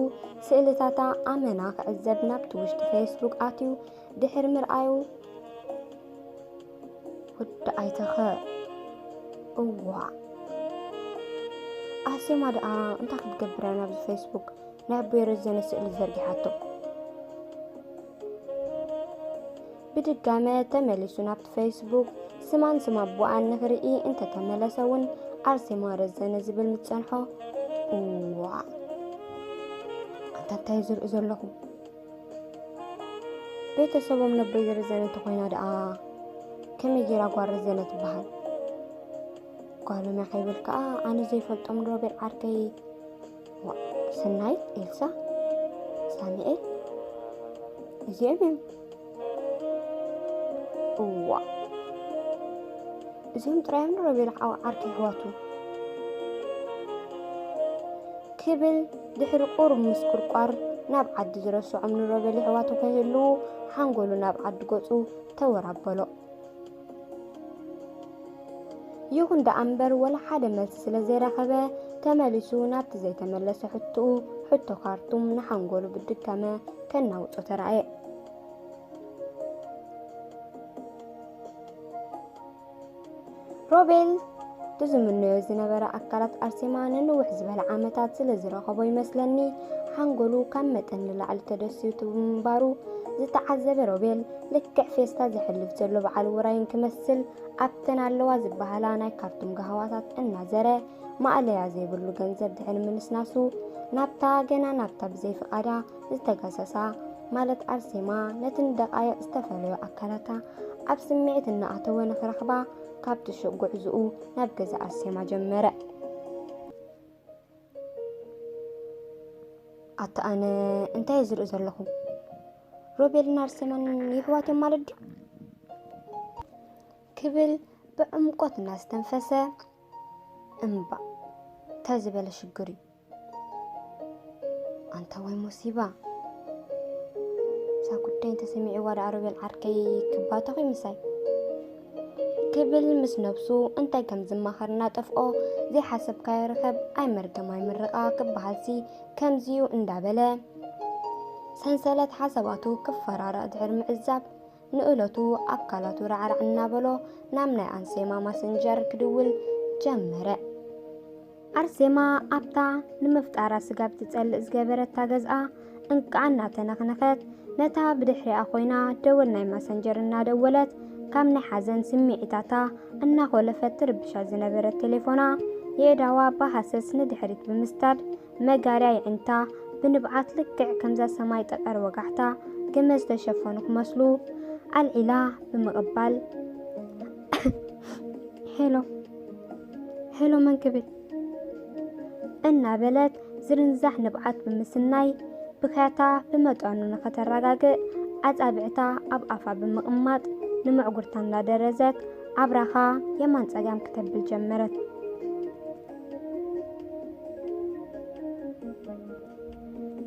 ስእልታታ ኣመና ክዕዘብ ናብቲ ውሽጢ ፌስቡክ ኣትዩ ድሕሪ ምርኣዩ፣ ወዲ ኣይተኸ፣ እዋ፣ ኣሴማ ደኣ እንታይ ክትገብር እያ ናብዚ ፌስቡክ ናይ ኣቦይ ረዘነ ስእሊ ዘርጊሓቶ? ብድጋመ ተመሊሱ ናብቲ ፌስቡክ ስማን ስም ኣቦኣን ንኽርኢ እንተተመለሰ እውን ኣርሴማ ረዘነ ዝብል ምስ ጸንሖ፣ እዋ፣ ኣንታ እንታይ ዝርኢ ዘለኹ? ቤተሰቦም ነቦይ ዝርዘነ እንተኾይና ደኣ ከመይ ጌራ ጓል ርዘነ ትበሃል? ጓሎም እያ ከይብል ከኣ ኣነ ዘይፈልጦም ሮቤል ዓርከይ፣ ዋ፣ ሰናይት፣ ኤልሳ፣ ሳሙኤል፣ እዚኦም እዮም። እዋ፣ እዚኦም ጥራይ እዮም ንሮቤል ዓው ዓርከይ ኣሕዋቱ። ክብል ድሕሪ ቁሩብ ምስቁርቋር ናብ ዓዲ ዝረስዖም ንሮቤል የሕዋቱ ከይህልዉ ሓንጎሉ ናብ ዓዲ ገጹ ተወራበሎ። ይኹን ደኣ እምበር ወላ ሓደ መልሲ ስለ ዘይረኸበ ተመሊሱ ናብቲ ዘይተመለሰ ሕቶኡ፣ ሕቶ ካርቱም ንሓንጎሉ ብድጋመ ከናውጾ ተራእየ። ሮቤል፣ እቲ ዝምነዮ ዝነበረ ኣካላት ኣርሴማ ንንውሕ ዝበለ ዓመታት ስለ ዝረኸቦ ይመስለኒ፣ ሓንጎሉ ካብ መጠን ንላዕሊ ተደስዩ ብምንባሩ ዝተዓዘበ ሮቤል፣ ልክዕ ፌስታ ዘሕልፍ ዘሎ በዓል ውራይን ክመስል፣ ኣብተን ኣለዋ ዝበሃላ ናይ ካርቱም ጋህዋታት እናዘረ፣ ማእለያ ዘይብሉ ገንዘብ ድሕሪ ምንስናሱ፣ ናብታ ገና ናብታ ብዘይ ፍቓዳ ዝተጋሰሳ፣ ማለት ኣርሴማ፣ ነቲ ንደቓይቕ ዝተፈለዮ ኣካላታ ኣብ ስምዒት እናኣተወ ንኽረኽባ፣ ካብቲ ሹቕ ጉዕዞኡ ናብ ገዛ ኣርሴማ ጀመረ። ኣታ ኣነ እንታይ እየ ዝርኢ ዘለኹ? ሮቤልን ኣርሴማን የሕዋት እዮም ማለት ድዩ? ክብል ብዕምቆት እናስተንፈሰ፣ እምባ፣ እንታይ ዝበለ ሽግር እዩ? ኣንታ ወይ ሙሲባ! እዛ ጉዳይ እንተሰሚዕዋ ደኣ ሮቤል ዓርከይ ክባተኽ እዩ ምሳይ። ክብል ምስ ነብሱ እንታይ ከም ዝማኸር እናጠፍኦ፣ ዘይሓሰብካዮ ርኸብ ኣይመርገም ኣይምርቓ ክበሃልሲ ከምዚ'ዩ እንዳበለ፣ ሰንሰለት ሓሳባቱ ክፈራረቕ ድሕሪ ምዕዛብ፣ ንእለቱ ኣካላቱ ራዕራዕ እናበሎ ናብ ናይ ኣርሴማ ማሰንጀር ክድውል ጀመረ። ኣርሴማ ኣብታ ንምፍጣራ ስጋብ ትጸልእ ዝገበረታ ገዝኣ እንቃዕ እናተነኽነኸት፣ ነታ ብድሕሪኣ ኮይና ደወል ናይ ማሰንጀር እናደወለት፣ ካብ ናይ ሓዘን ስምዒታታ እናኾለፈት ትርብሻ ዝነበረት ቴሌፎና የእዳዋ ብሃሰስ ንድሕሪት ብምስዳድ፣ መጋርያ የዒንታ ብንብዓት ልክዕ ከምዛ ሰማይ ጠቀር ወጋሕታ ገመድ ዝተሸፈኑ ክመስሉ ኣልዒላ ብምቕባል፣ "ሄሎ፣ ሄሎ፣ መን ክብል?" እናበለት ዝርንዛሕ ንብዓት ብምስናይ፣ ብኽያታ ብመጠኑ ንኸተረጋግእ፣ ኣጻብዕታ ኣብ ኣፋ ብምቕማጥ፣ ንምዕጉርታ እንዳደረዘት፣ ኣብራኻ የማን ጸጋም ክተብል ጀመረት።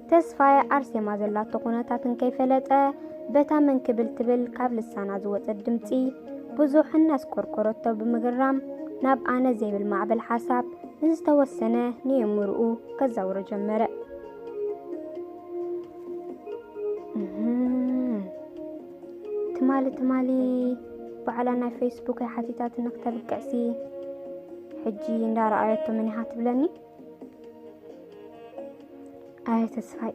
ተስፋየ ኣርሴማ ዘላቶ ኩነታት እንከይፈለጠ፣ በታ መን ክብል ትብል ካብ ልሳና ዝወጸት ድምጺ፣ ብዙሕ እናስቆርቆረቶ ብምግራም፣ ናብ ኣነ ዘይብል ማዕበል ሓሳብ ንዝተወሰነ ንየምርኡ ከዛውሮ ጀመረ። እህም፣ ትማሊ፣ ትማሊ ባዕላ ናይ ፌስቡክ ሓቲታትኒ ክተብቅዕሲ፣ ሕጂ እንዳረኣየቶ መን ኢኻ ትብለኒ? ኣየ ተስፋይ፣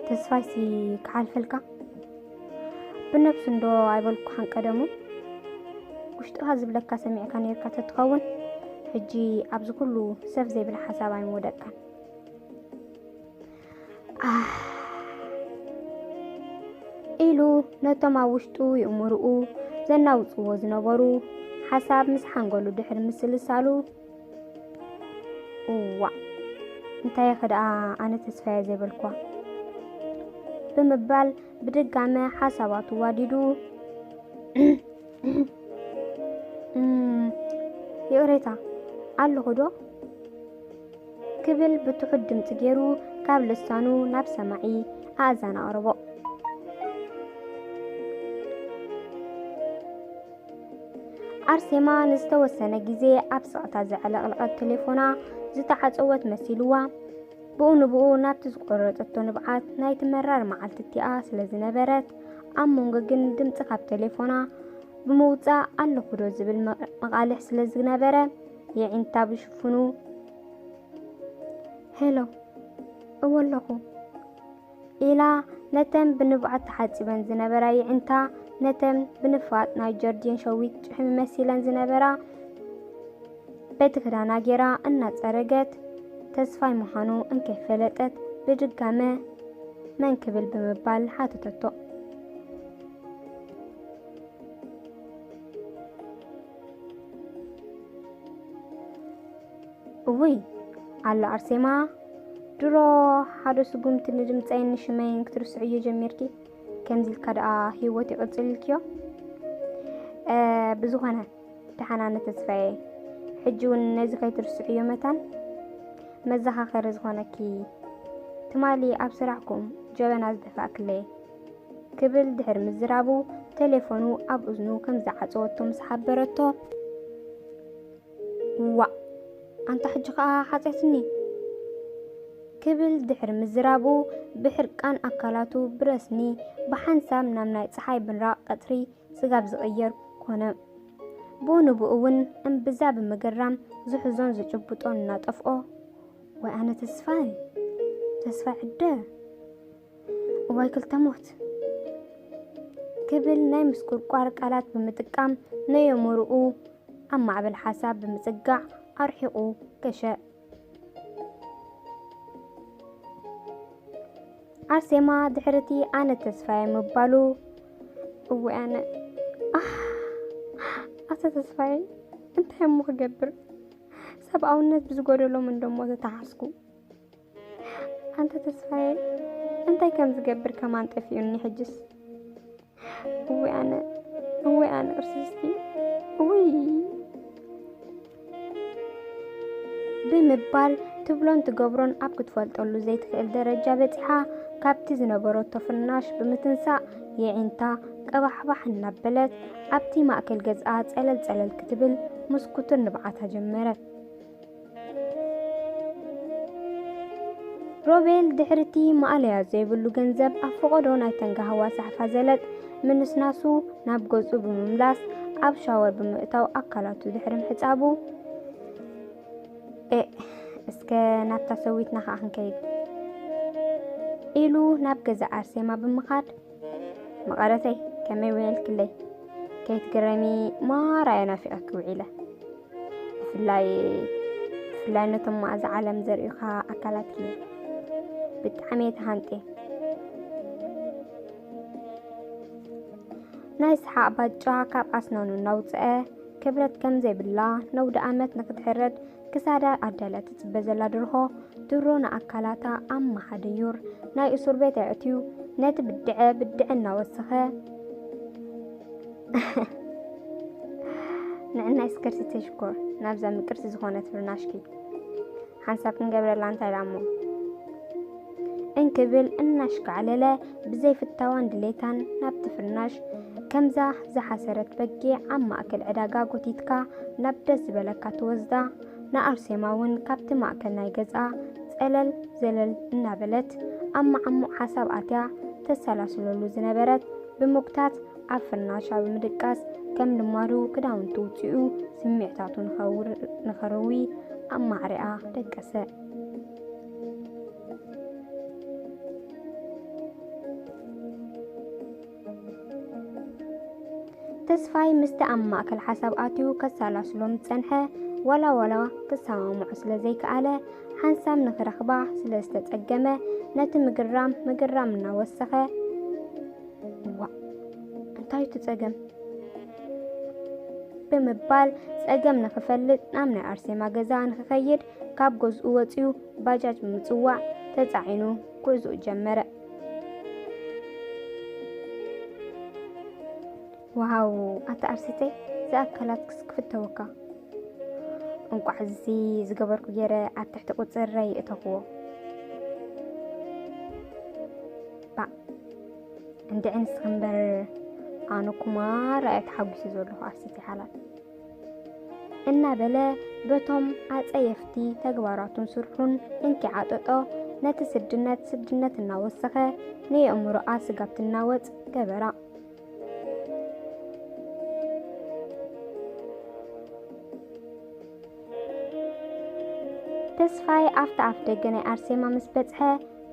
ተስፋይሲ ክሓልፈልካ? ብነብሱ እንዶ ኣይበልኩኻን ቀደሙ? ውሽጥኻ ዝብለካ ሰሚዕካ ነይርካ ተትኸውን፣ ሕጂ ኣብዚ ኩሉ ሰፍ ዘይብል ሓሳብ ኣይምወደቅካን። ኣህ ኢሉ ነቶም ኣብ ውሽጡ ይእምርኡ ዘናውጽዎ ዝነበሩ ሓሳብ ምስ ሓንጎሉ ድሕሪ ምስልሳሉ፣ እዋእ፣ እንታይ ኢኸ ደኣ ኣነ ተስፋየ ዘይበልኳ? ብምባል ብድጋመ ሓሳባቱ ዋዲዱ፣ "እም፣ ይቕሬታ፣ ኣለኹ ዶ?" ክብል ብትሑት ድምጺ ገይሩ ካብ ልሳኑ ናብ ሰማዒ ኣእዛን ኣቕረቦ። ኣርሴማ ንዝተወሰነ ግዜ ኣብ ስቕታ ዘዕለቕለቐት ቴሌፎና ዝተዓጸወት መሲልዋ፣ ብኡ ንብኡ ናብቲ ዝቖረጸቶ ንብዓት ናይቲ መራር መዓልቲ እቲኣ ስለ ዝነበረት፣ ኣብ መንጎ ግን ድምጺ ካብ ቴሌፎና ብምውጻእ ኣለኹ ዶ ዝብል መ-፣ መቓልሕ ስለ ዝነበረ፣ የዒንታ ብሽፍኑ፣ "ሄሎ፣ እወ ኣለኹ" ኢላ ነተን ብንብዓት ተሓጺበን ዝነበራ የዒንታ፣ ነተን ብንፋጥ ናይ ጀርዲን ሸዊት ጭሕሚ መሲለን ዝነበራ በቲ ክዳና ጌራ እናጸረገት፣ ተስፋይ ምዃኑ እንከይፈለጠት ብድጋመ "መን ክብል?" ብምባል ሓተተቶ። እውይ፣ ኣላ ኣርሴማ፣ ድሮ ሓደ ስጉምቲ ንድምጸይን ንሽመይን ክትርስዕዮ ጀሚርኪ። ከምዚ ኢልካ ደኣ ህይወት ይቕጽል ኢልክዮ። እ፣ ብዝኾነ፣ ደሓን ኣነ ተስፋየ፣ ሕጂ እውን ነዚ ከይትርስዕዮ መታን። መዘኻኸሪ ዝኾነኪ፣ ትማሊ ኣብ ስራሕኩም ጀበና ዝደፋእክለይ። ክብል ድሕሪ ምዝራቡ፣ ቴሌፎኑ ኣብ እዝኑ ከም ዝዓጸወቶ ምስ ሓበረቶ፣ "ዋእ፣ ኣንታ ሕጂ ኸኣ ሓጽያትኒ?" ክብል ድሕሪ ምዝራቡ፣ ብሕርቃን ኣካላቱ ብረስኒ ብሓንሳብ ናብ ናይ ጸሓይ ብንራቕ ቀትሪ ስጋብ ዝቕየር ኮነ። ብኡ ንብኡ እውን እምብዛ ብምግራም ዝሕዞን ዝጭብጦን እናጠፍኦ፣ "ዋይ ኣነ ተስፋይ፣ ተስፋይ ዕደ!" "እዋይ ክልተ ሞት!" ክብል ናይ ምስቁርቋር ቃላት ብምጥቃም ነየምርኡ ኣብ ማዕበል ሓሳብ ብምጽጋዕ ኣርሒቑ ገሸ። ኣርሴማ ድሕርቲ ኣነ ተስፋየ ምባሉ፣ "እወ ኣነ፣ ኣህ፣ ኣታ ተስፋየ፣ እንታይ እሞ ክገብር? ሰብኣውነት ብዝጎደሎም እንደሞ ተተሓዝኩ። ኣንታ ተስፋየ፣ እንታይ ከም ዝገብር ከማን ጠፊኡኒ ሕጅስ። እወ ኣነ፣ እወ ኣነ ቅርስስቲ፣ እውይ!" ብምባል ትብሎን ትገብሮን ኣብ ክትፈልጠሉ ዘይትኽእል ደረጃ በጺሓ፣ ካብቲ ዝነበረቶ ፍርናሽ ብምትንሳእ፣ የዒንታ ቀባሕባሕ እናበለት፣ ኣብቲ ማእከል ገዝኣ ጸለል ጸለል ክትብል፣ ምስ ኩቱር ንብዓታ ጀመረት። ሮቤል ድሕርቲ ማእለያ ዘይብሉ ገንዘብ ኣብ ፈቐዶ ናይ ተንጋህዋ ሳሕፋ ዘለጥ ምንስናሱ ናብ ገጹ ብምምላስ ኣብ ሻወር ብምእታው ኣካላቱ ድሕሪ ምሕጻቡ፣ "ኤእ፣ እስከ ናብታ ሰዊትና ከኣ ክንከይድ" ኢሉ ናብ ገዛ ኣርሴማ ብምኻድ፣ "መቐረተይ፣ ከመይ ውዒልክለይ? ከይትግረሚ፣ ማራ እየ ናፊቐኪ ውዒለ። ብፍላይ፣ ብፍላይ ነቶም መኣዛ ዓለም ዘርእዩኻ ኣካላትኪ። ብጣዕሚ እየ ተሃንጥየ።" ናይ ሰሓቕ ባጫ ካብ ኣስናኑ እናውፅአ፣ ክብረት ከም ዘይብላ ነውዲ ኣመት ንክትሕረድ ክሳዳ ኣዳልያ ትፅበ ዘላ ድርሆ፣ ድሮ ንኣካላታ ኣብ መሓደዩር ናይ እሱር ቤት ኣእትዩ፣ ነቲ ብድዐ ብድዐ እናወሰኸ፣ "ንዕናይ ስከርቲ ተሽኮር፣ ናብዛ ምቅርቲ ዝኾነት ፍርናሽኪ ሓንሳብ ክንገብረላ እንታይ ደኣ እሞ?" እንክብል እናሽካዕለለ፣ ብዘይፍታዋን ድሌታን ናብቲ ፍርናሽ፣ ከምዛ ዝሓሰረት በጊዕ ኣብ ማእከል ዕዳጋ ጎቲትካ ናብ ደስ ዝበለካ ትወስዳ፣ ንኣርሴማ እውን ካብቲ ማእከል ናይ ገዝኣ ጸለል ዘለል እናበለት፣ ኣብ መዓሙቕ ሓሳብ ኣትያ ተሰላስለሉ ዝነበረት ብምጉታት፣ ኣብ ፍርናሻ ብምድቃስ፣ ከም ልማዱ ክዳውንቱ ውጺኡ ስምዒታቱ ንኸውር-፣ ንኸርዊ ኣብ ማዕሪኣ ደቀሰ። ተስፋይ ምስቲ ኣብ ማእከል ሓሳብ ኣትዩ ከሰላስሎም ዝጸንሐ ዋላ ዋላ ክሰማምዖ ስለ ዘይከኣለ፣ ሓንሳብ ንኽረኽባ ስለ ዝተጸገመ፣ ነቲ ምግራም ምግራም እናወሰኸ፣ "ዋእ፣ እንታይ እቲ ጸገም?" ብምባል ጸገም ንኽፈልጥ ናብ ናይ ኣርሴማ ገዛ ንኽኸይድ ካብ ገዝኡ ወጺኡ ባጃጅ ብምጽዋዕ ተጻዒኑ ጉዕዞኡ ጀመረ። ዋው፣ ኣታ ኣርሲተይ፣ ዝኣከላት ክስ ክፍተወካ። እንቋዕ እዚ ዝገበርኩ ገይረ ኣብ ትሕቲ ቁጽረይ ይእተኽዎ። ባእ፣ እንድዒ ንስኺ እምበር፣ ኣነ ኩማራ እየ ተሓጒሰ ዘለኹ ኣርሲተይ ሓላል። እናበለ በቶም ኣጸየፍቲ ተግባራቱን ስርሑን እንኪዓጠጦ፣ ነቲ ስድነት ስድነት እናወሰኸ፣ ንየእምሮኣ ስጋብ ትናወጽ ገበራ። ተስፋይ ኣብቲ ኣፍ ደገ ናይ ኣርሴማ ምስ በጽሐ፣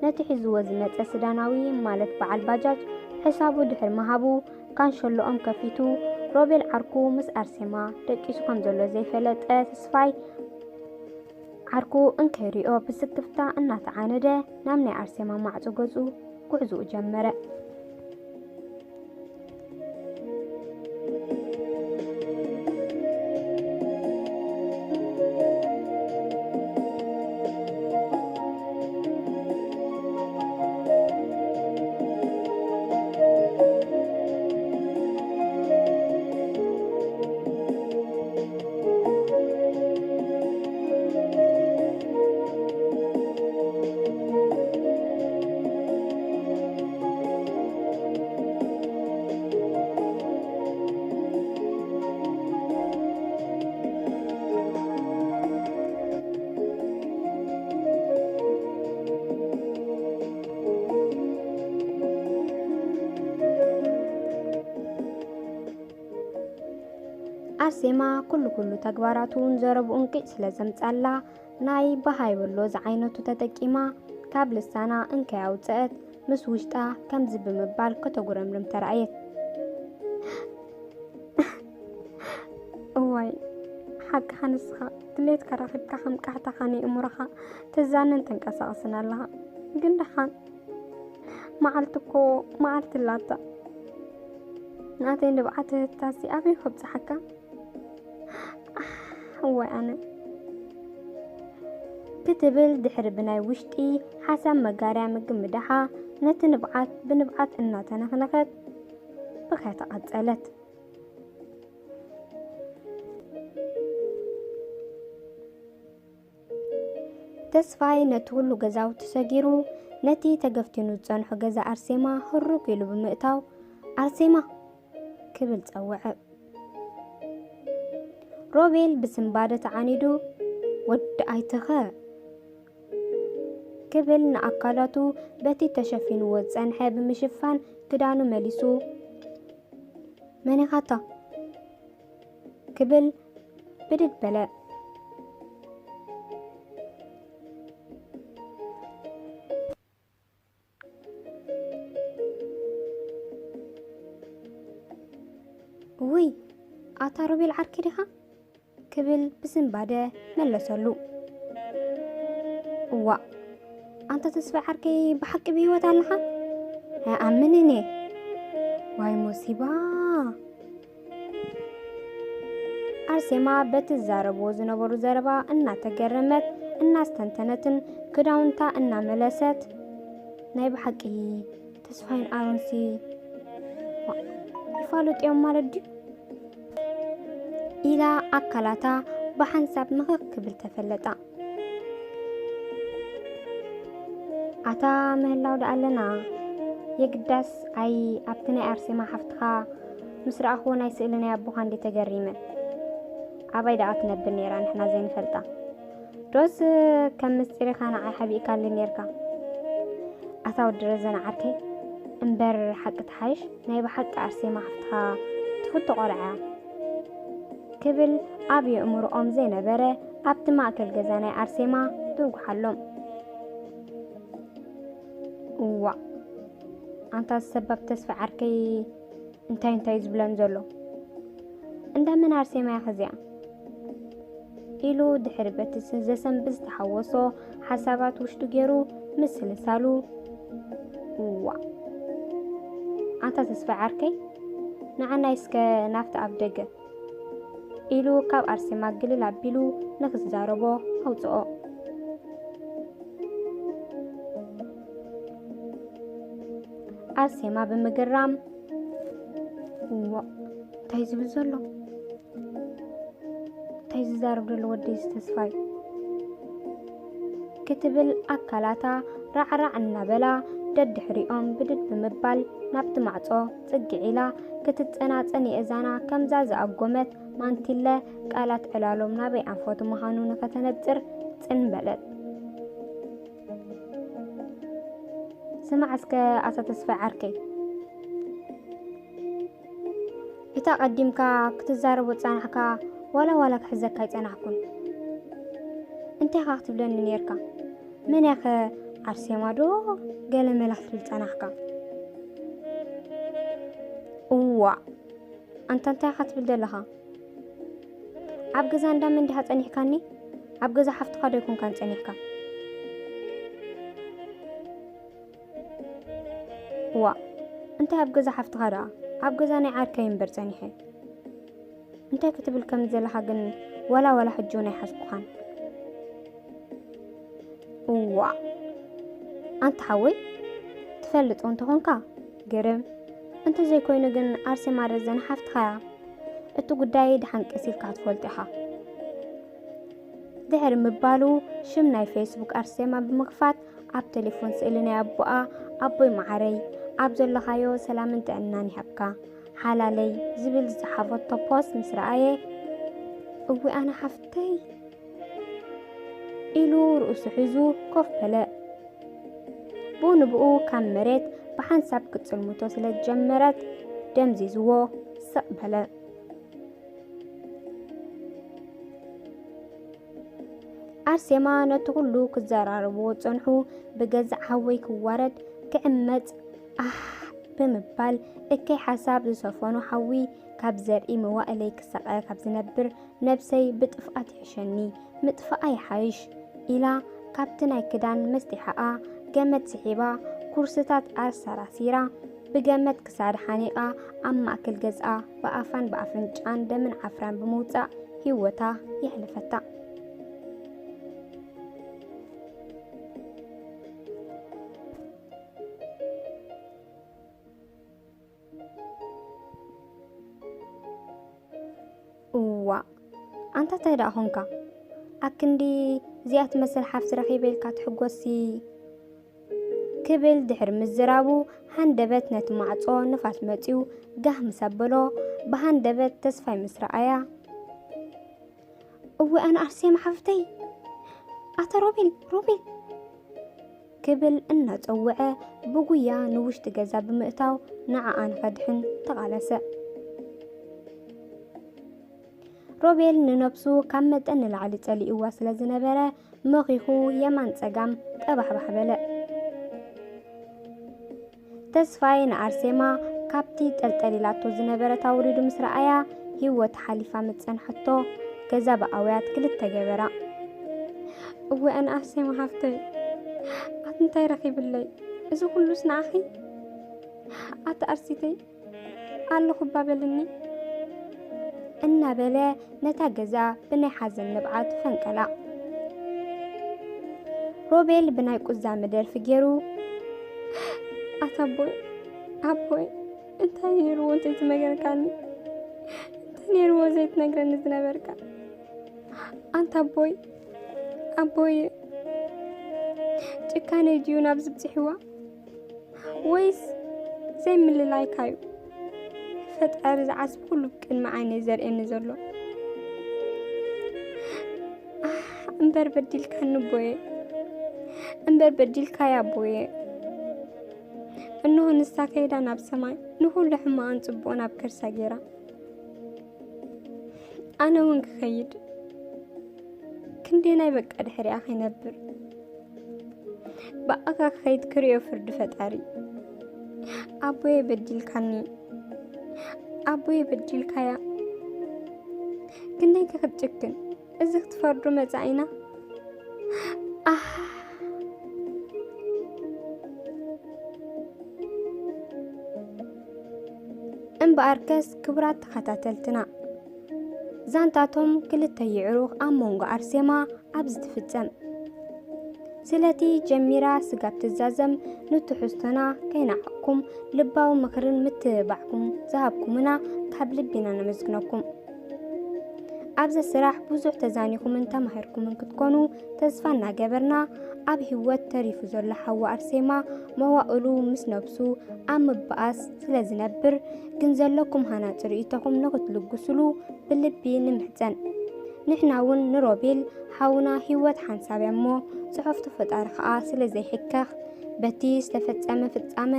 ነቲ ሒዝዎ ዝመጸ ሱዳናዊ፣ ማለት በዓል ባጃጅ፣ ሕሳቡ ድሕሪ ምሃቡ፣ ካንሸሎኦም ከፊቱ፣ ሮቤል ዓርኩ ምስ ኣርሴማ ደቂሱ ከም ዘሎ ዘይፈለጠ ተስፋይ፣ ዓርኩ እንከይሪኦ ብስክፍታ እናተዓነደ ናብ ናይ ኣርሴማ ማዕጾ ገጹ ጉዕዞኡ ጀመረ። ኣርሴማ ኩሉ ኩሉ ተግባራቱን ዘረብኡን ቂጭ ስለ ዘምጻላ፣ ናይ በሃይበሎ ዝዓይነቱ ተጠቂማ፣ ካብ ልሳና እንከይ ኣውጽአት፣ ምስ ውሽጣ ከምዚ ብምባል ከተጉረምርም ተራእየት። እዋይ፣ ሓቅኻ ንስኻ ድሌትካ ረኺብካ ከም ቃሕታኻ ንእምሮኻ ተዛንን ተንቀሳቕስን ኣለኻ። ግን ደሓን መዓልቲ እኮ መዓልቲ ኣላታ። ናተይ ንብዓት ትህታሲ ኣበይ ከብጽሓካ? ኣሕ፣ እዋይ ኣነ። ክትብል ድሕሪ ብናይ ውሽጢ ሓሳብ መጋርያ ምግምዳሓ፣ ነቲ ንብዓት ብንብዓት እናተነኽነኸት ብኸያ ተቐጸለት። ተስፋይ ነቲ ኩሉ ገዛውቲ ሰጊሩ፣ ነቲ ተገፍቲኑ ዝጸንሖ ገዛ ኣርሴማ ህሩግ ኢሉ ብምእታው፣ "ኣርሴማ!" ክብል ጸውዐ። ሮቤል ብስንባደ ተዓኒዱ፣ "ወዲ ኣይትኸ!" ክብል ንኣካላቱ በቲ ተሸፊንዎ ዝጸንሐ ብምሽፋን ክዳኑ መሊሱ፣ "መን ኢኻታ?" ክብል ብድድ በለ። "ውይ፣ ኣታ ሮቤል ዓርኪ ዲኻ?" ክብል ብስንባደ መለሰሉ። "እዋእ፣ ኣንታ ተስፋይ ዓርከይ፣ ብሓቂ ብህይወት ኣለኻ? ኣይኣምንን እየ። ዋይ ሞሲባ!" ኣርሴማ በቲ ዝዛረብዎ ዝነበሩ ዘረባ እናተገረመት፣ እናስተንተነትን ክዳውንታ እናመለሰት፣ "ናይ ብሓቂ ተስፋይን ኣሮንሲ ይፋለጡ እዮም ማለት ድዩ?" ኢላ ኣካላታ ብሓንሳብ ምኽኽ ክብል ተፈለጣ። ኣታ ምህላው ደኣ ኣለና። የግዳስ ኣይ ኣብቲ ናይ ኣርሴማ ሓፍትኻ ምስ ረኣኽዎ ናይ ስእሊ ናይ ኣቦኻ እንዴ ተገሪመ። ኣባይ ደኣ ትነብር ነይራ ንሕና ዘይንፈልጣ? ዶስ ከም ምስጢር ኢኻ ንዓይ ሓቢእካኒ ነይርካ? ኣታ ወዲ ረዘነ ዓርከይ፣ እምበር ሓቂ ትሓይሽ፣ ናይ ብሓቂ ኣርሴማ ሓፍትኻ ትፍቶ ቆልዓ እያ። ክብል ኣብ የእምሮኦም ዘይነበረ ኣብቲ ማእከል ገዛ ናይ ኣርሴማ ድንጉሓሎም። እዋእ፣ ኣንታ ሰባብ ተስፋ ዓርከይ እንታይ እንታይ እዩ ዝብለን ዘሎ? እንደምን ኣርሴማ ኢኺ እዚኣ? ኢሉ ድሕሪ በቲ ዘሰንብድ ዝተሓወሶ ሓሳባት ውሽጡ ገይሩ ምስልሳሉ፣ ዋእ! ኣንታ ተስፋይ ዓርከይ፣ ንዓናይ እስከ ናብቲ ኣፍ ደገ፣ ኢሉ ካብ ኣርሴማ ግልል ኣቢሉ ንኽዛረቦ ኣውጽኦ። ኣርሴማ ብምግራም፣ ዋእ! እንታይ ዝብል ዘሎ? እንታይ ዝዛረብ ዘሎ ወደይ ተስፋይ? ክትብል ኣካላታ ራዕራዕ እናበላ ደድሕሪኦም ብድድ ብምባል ናብቲ ማዕጾ ጽግዕ ኢላ ክትጸናጸን የእዛና ከምዛ ዝኣጎመት ማንቲለ ቃላት ዕላሎም ናበይ ኣንፈቱ ምዃኑ ንኸተነጽር ጽን በለት። ስማዕ እስከ ኣታ ተስፋይ ዓርከይ፣ እታ ቀዲምካ ክትዛረቦ ዝጸናሕካ ዋላ ዋላ ክሕዘካ ኣይጸናሕኩን። እንታይ ኢኻ ክትብለኒ ኔርካ? መን ያኸ ኣርሴማ ዶ ገለ መላ ክትብል ጸናሕካ? እዋ! ኣንታ እንታይ ኢኻ ትብል ዘለኻ? ኣብ ገዛ እንዳ መን ዲኻ ጸኒሕካኒ? ኣብ ገዛ ሓፍትኻ ዶ ኣይኮንካን ጸኒሕካ? እዋ! እንታይ ኣብ ገዛ ሓፍትኻ ደኣ? ኣብ ገዛ ናይ ዓርከይ እምበር ጸኒሐ። እንታይ ክትብል ከም ዘለኻ ግን ዋላ ዋላ ሕጂ እውን ኣይሓዝኩኻን። እዋ! ኣንታ ሓወይ፣ ትፈልጦ እንተኾንካ ግርም፣ እንተዘይኮይኑ ግን ኣርሴማ ረዘነ ሓፍትኻ እያ። እቲ ጉዳይ ደሓን ቀስ ኢልካ ክትፈልጦ ኢኻ። ድሕሪ ምባሉ ሽም ናይ ፌስቡክ ኣርሴማ ብምኽፋት ኣብ ቴሌፎን ስእሊ ናይ ኣቦኣ፣ ኣቦይ መዓረይ፣ ኣብ ዘለኻዮ ሰላምን ጥዕናን ይሃብካ ሓላለይ ዝብል ዝጸሓፈቶ ፖስት ምስ ረኣየ፣ እዊ ኣነ ሓፍተይ ኢሉ ርእሱ ሒዙ ኮፍ በለ። ብኡ ንብኡ ካብ መሬት ብሓንሳብ ክትጽልምቶ ስለ ዝጀመረት ደምዚዝዎ ስቕ በለ። ኣርሴማ ነቲ ኩሉ ክዘራረብዎ ዝጸንሑ ብገዛእ ሓወይ ክዋረድ ክዕመጽ ኣሕ ብምባል እከይ ሓሳብ ዝሰፈኖ ሓዊ ካብ ዘርኢ መዋእለይ ክሳቐ ካብ ዝነብር ነብሰይ ብጥፍኣት ይሕሸኒ ምጥፋኣ ይሓይሽ ኢላ ካብቲ ናይ ክዳን መስጢሓኣ ገመድ ስሒባ ኩርስታት ኣሰራሲራ ብገመድ ክሳድ ሓኒቓ ኣብ ማእከል ገዝኣ ብኣፋን ብኣፍንጫን ደምን ዓፍራን ብምውጻእ ህይወታ የሕለፈታ። እዋ ኣንታ እንታይ ደኣ ኾንካ? ኣክንዲ እዚኣ ትመስል ሓፍቲ ረኺበ ኢልካ ትሕጎስሲ? ክብል ድሕሪ ምዝራቡ ሃንደበት ነቲ ማዕጾ ንፋስ መጺኡ ጋህ ምስ ኣበሎ ብሃንደበት ተስፋይ ምስ ረኣያ፣ እወ ኣነ ኣርሴማ ሓፍተይ፣ ኣታ ሮቤል፣ ሮቤል ክብል እናጸውዐ ብጉያ ንውሽጢ ገዛ ብምእታው ንዓኣ ንኸድሕን ተቓለሰ። ሮቤል ንነብሱ ካብ መጠን ንላዕሊ ጸሊእዋ ስለ ዝነበረ መኺኹ የማን ጸጋም ጠባሕባሕ በለ። ተስፋይ ንኣርሴማ ካብቲ ጠልጠሊላቶ ዝነበረት ኣውሪዱ ምስ ረኣያ፣ ህይወት ሓሊፋ ምስ ጸንሐቶ፣ ገዛ ብኣውያት ክልተ ገበራ። እወ ኣነ ኣርሴማ ሓፍተይ፣ ኣቲ እንታይ ረኺብለይ? እዚ ኩሉስ ንዓኺ? ኣቲ ኣርሲተይ፣ ኣለኹ እባ በልኒ። እናበለ ነታ ገዛ ብናይ ሓዘን ንብዓት ፈንቀላ። ሮቤል ብናይ ቁዛመ ደርፊ ገይሩ፣ ኣታ ኣቦይ፣ ኣቦይ፣ እንታይ ነይርዎ እንተይትመገርካኒ? እንታይ ነይርዎ ዘይትነግረኒ ዝነበርካ? ኣንታ ኣቦይ፣ ኣቦይ፣ ጭካነይ ድዩ ናብዚ ብጽሕዋ? ወይስ ዘይምልላይካ እዩ? ፈጣሪ ዝዓስብ ኩሉ ቅድሚ ዓይነይ ዘርእየኒ ዘሎ። ኣሕ፣ እምበር በዲልካኒ ኣቦየ፣ እምበር በዲልካይ ኣቦየ። እንሆ ንሳ ከይዳ ናብ ሰማይ፣ ንኹሉ ሕማቕን ጽቡቕን ኣብ ከርሳ ገይራ። ኣነ እውን ክኸይድ፣ ክንደየናይ በቃ ድሕሪኣ ከይነብር። ብኣኻ ክኸይድ ክርእዮ ፍርዲ ፈጣሪ። ኣቦየ በዲልካኒ፣ ኣቦየ በዲልካያ። ክትጭክን፣ እዚ ክትፈርዶ መጻኢና? ኣህ! እምበኣርከስ ክቡራት ተኸታተልትና፣ ዛንታቶም ክልተ የዕሩኽ ኣብ መንጎ ኣርሴማ ኣብዚ ትፍጸም። ስለቲ ጀሚራ ስጋብ ትዛዘም ንትሕዝቶና ከይነዓቕኩም ልባዊ ምኽርን ምትብባዕኩም ዝሃብኩምና ካብ ልቢ ኢና ነመስግነኩም። ኣብዚ ስራሕ ብዙሕ ተዛኒኹምን ተማሂርኩምን ክትኮኑ ተስፋ እናገበርና፣ ኣብ ህይወት ተሪፉ ዘሎ ሓዋ ኣርሴማ መዋእሉ ምስ ነብሱ ኣብ ምብኣስ ስለ ዝነብር፣ ግን ዘለኩም ሃናጺ ርእይቶኹም ንኽትልግሱሉ ብልቢ ንምሕጸን። ንሕና እውን ንሮቤል ሓውና ህይወት ሓንሳብ እያ እሞ፣ ጽሑፍቲ ፈጣሪ ኸኣ ስለ ዘይሕከኽ፣ በቲ ዝተፈጸመ ፍጻመ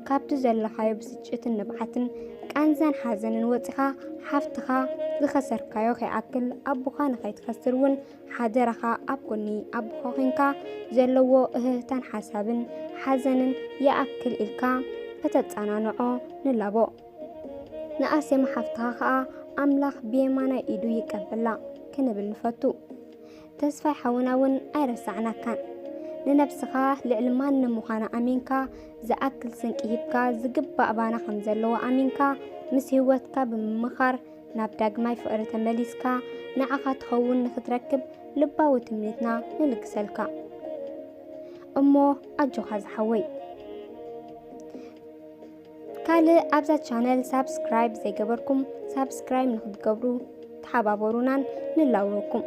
ካብቲ ዘለኻዮ ብስጭትን ንብዓትን፣ ቃንዛን ሓዘንን ወጺኻ፣ ሓፍትኻ ዝኸሰርካዮ ከይኣክል ኣቦኻ ንኸይትኸስር እውን ሓደራኻ ኣብ ጎኒ ኣቦኻ ኾይንካ ዘለዎ እህህታን ሓሳብን ሓዘንን ይኣክል ኢልካ ከተጸናንዖ ንላቦ። ንኣርሴማ ሓፍትኻ ኸኣ ኣምላኽ ብየማናይ ኢዱ ይቀበላ ክንብል ንፈቱ። ተስፋይ ሓውና እውን ኣይረሳዕናካን። ንነብስኻ ልዕሊ ማንም ምዃና ኣሚንካ፣ ዝኣክል ስንቂ ሂብካ፣ ዝግባእ ባና ከም ዘለዎ ኣሚንካ፣ ምስ ህይወትካ ብምምኻር፣ ናብ ዳግማይ ፍቕሪ ተመሊስካ፣ ንዓኻ ትኸውን ንኽትረክብ ልባዊ ትምኒትና ንልግሰልካ። እሞ ኣጆኻ ዝሓወይ። ካልእ ኣብዛ ቻነል ሳብስክራይብ ዘይገበርኩም ሳብስክራይብ ንኽትገብሩ ተሓባበሩናን ንላወኩም።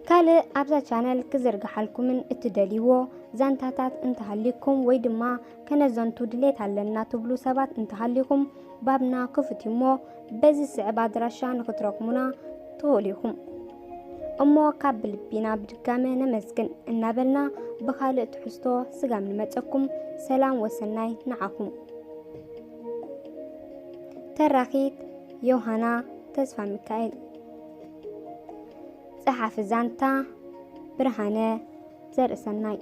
ካልእ ኣብዛ ቻነል ክዝርግሓልኩምን እትደልይዎ ዛንታታት እንተሃልይኩም ወይ ድማ ከነዘንቱ ድሌት ኣለና ትብሉ ሰባት እንተሃልይኩም፣ ባብና ክፉት እዩ እሞ በዚ ዝስዕብ ኣድራሻ ንኽትረኽሙና ትኽእሉ ኢኹም። እሞ ካብ ብልቢና ብድጋመ ነመስግን እናበልና ብኻልእ ትሕዝቶ ስጋብ ንመጸኩም ሰላም ወሰናይ ንዓኹም። ተራኺት ዮሃና ተስፋ ሚካኤል። ጸሓፊ ዛንታ ብርሃነ ዘርእሰናይ።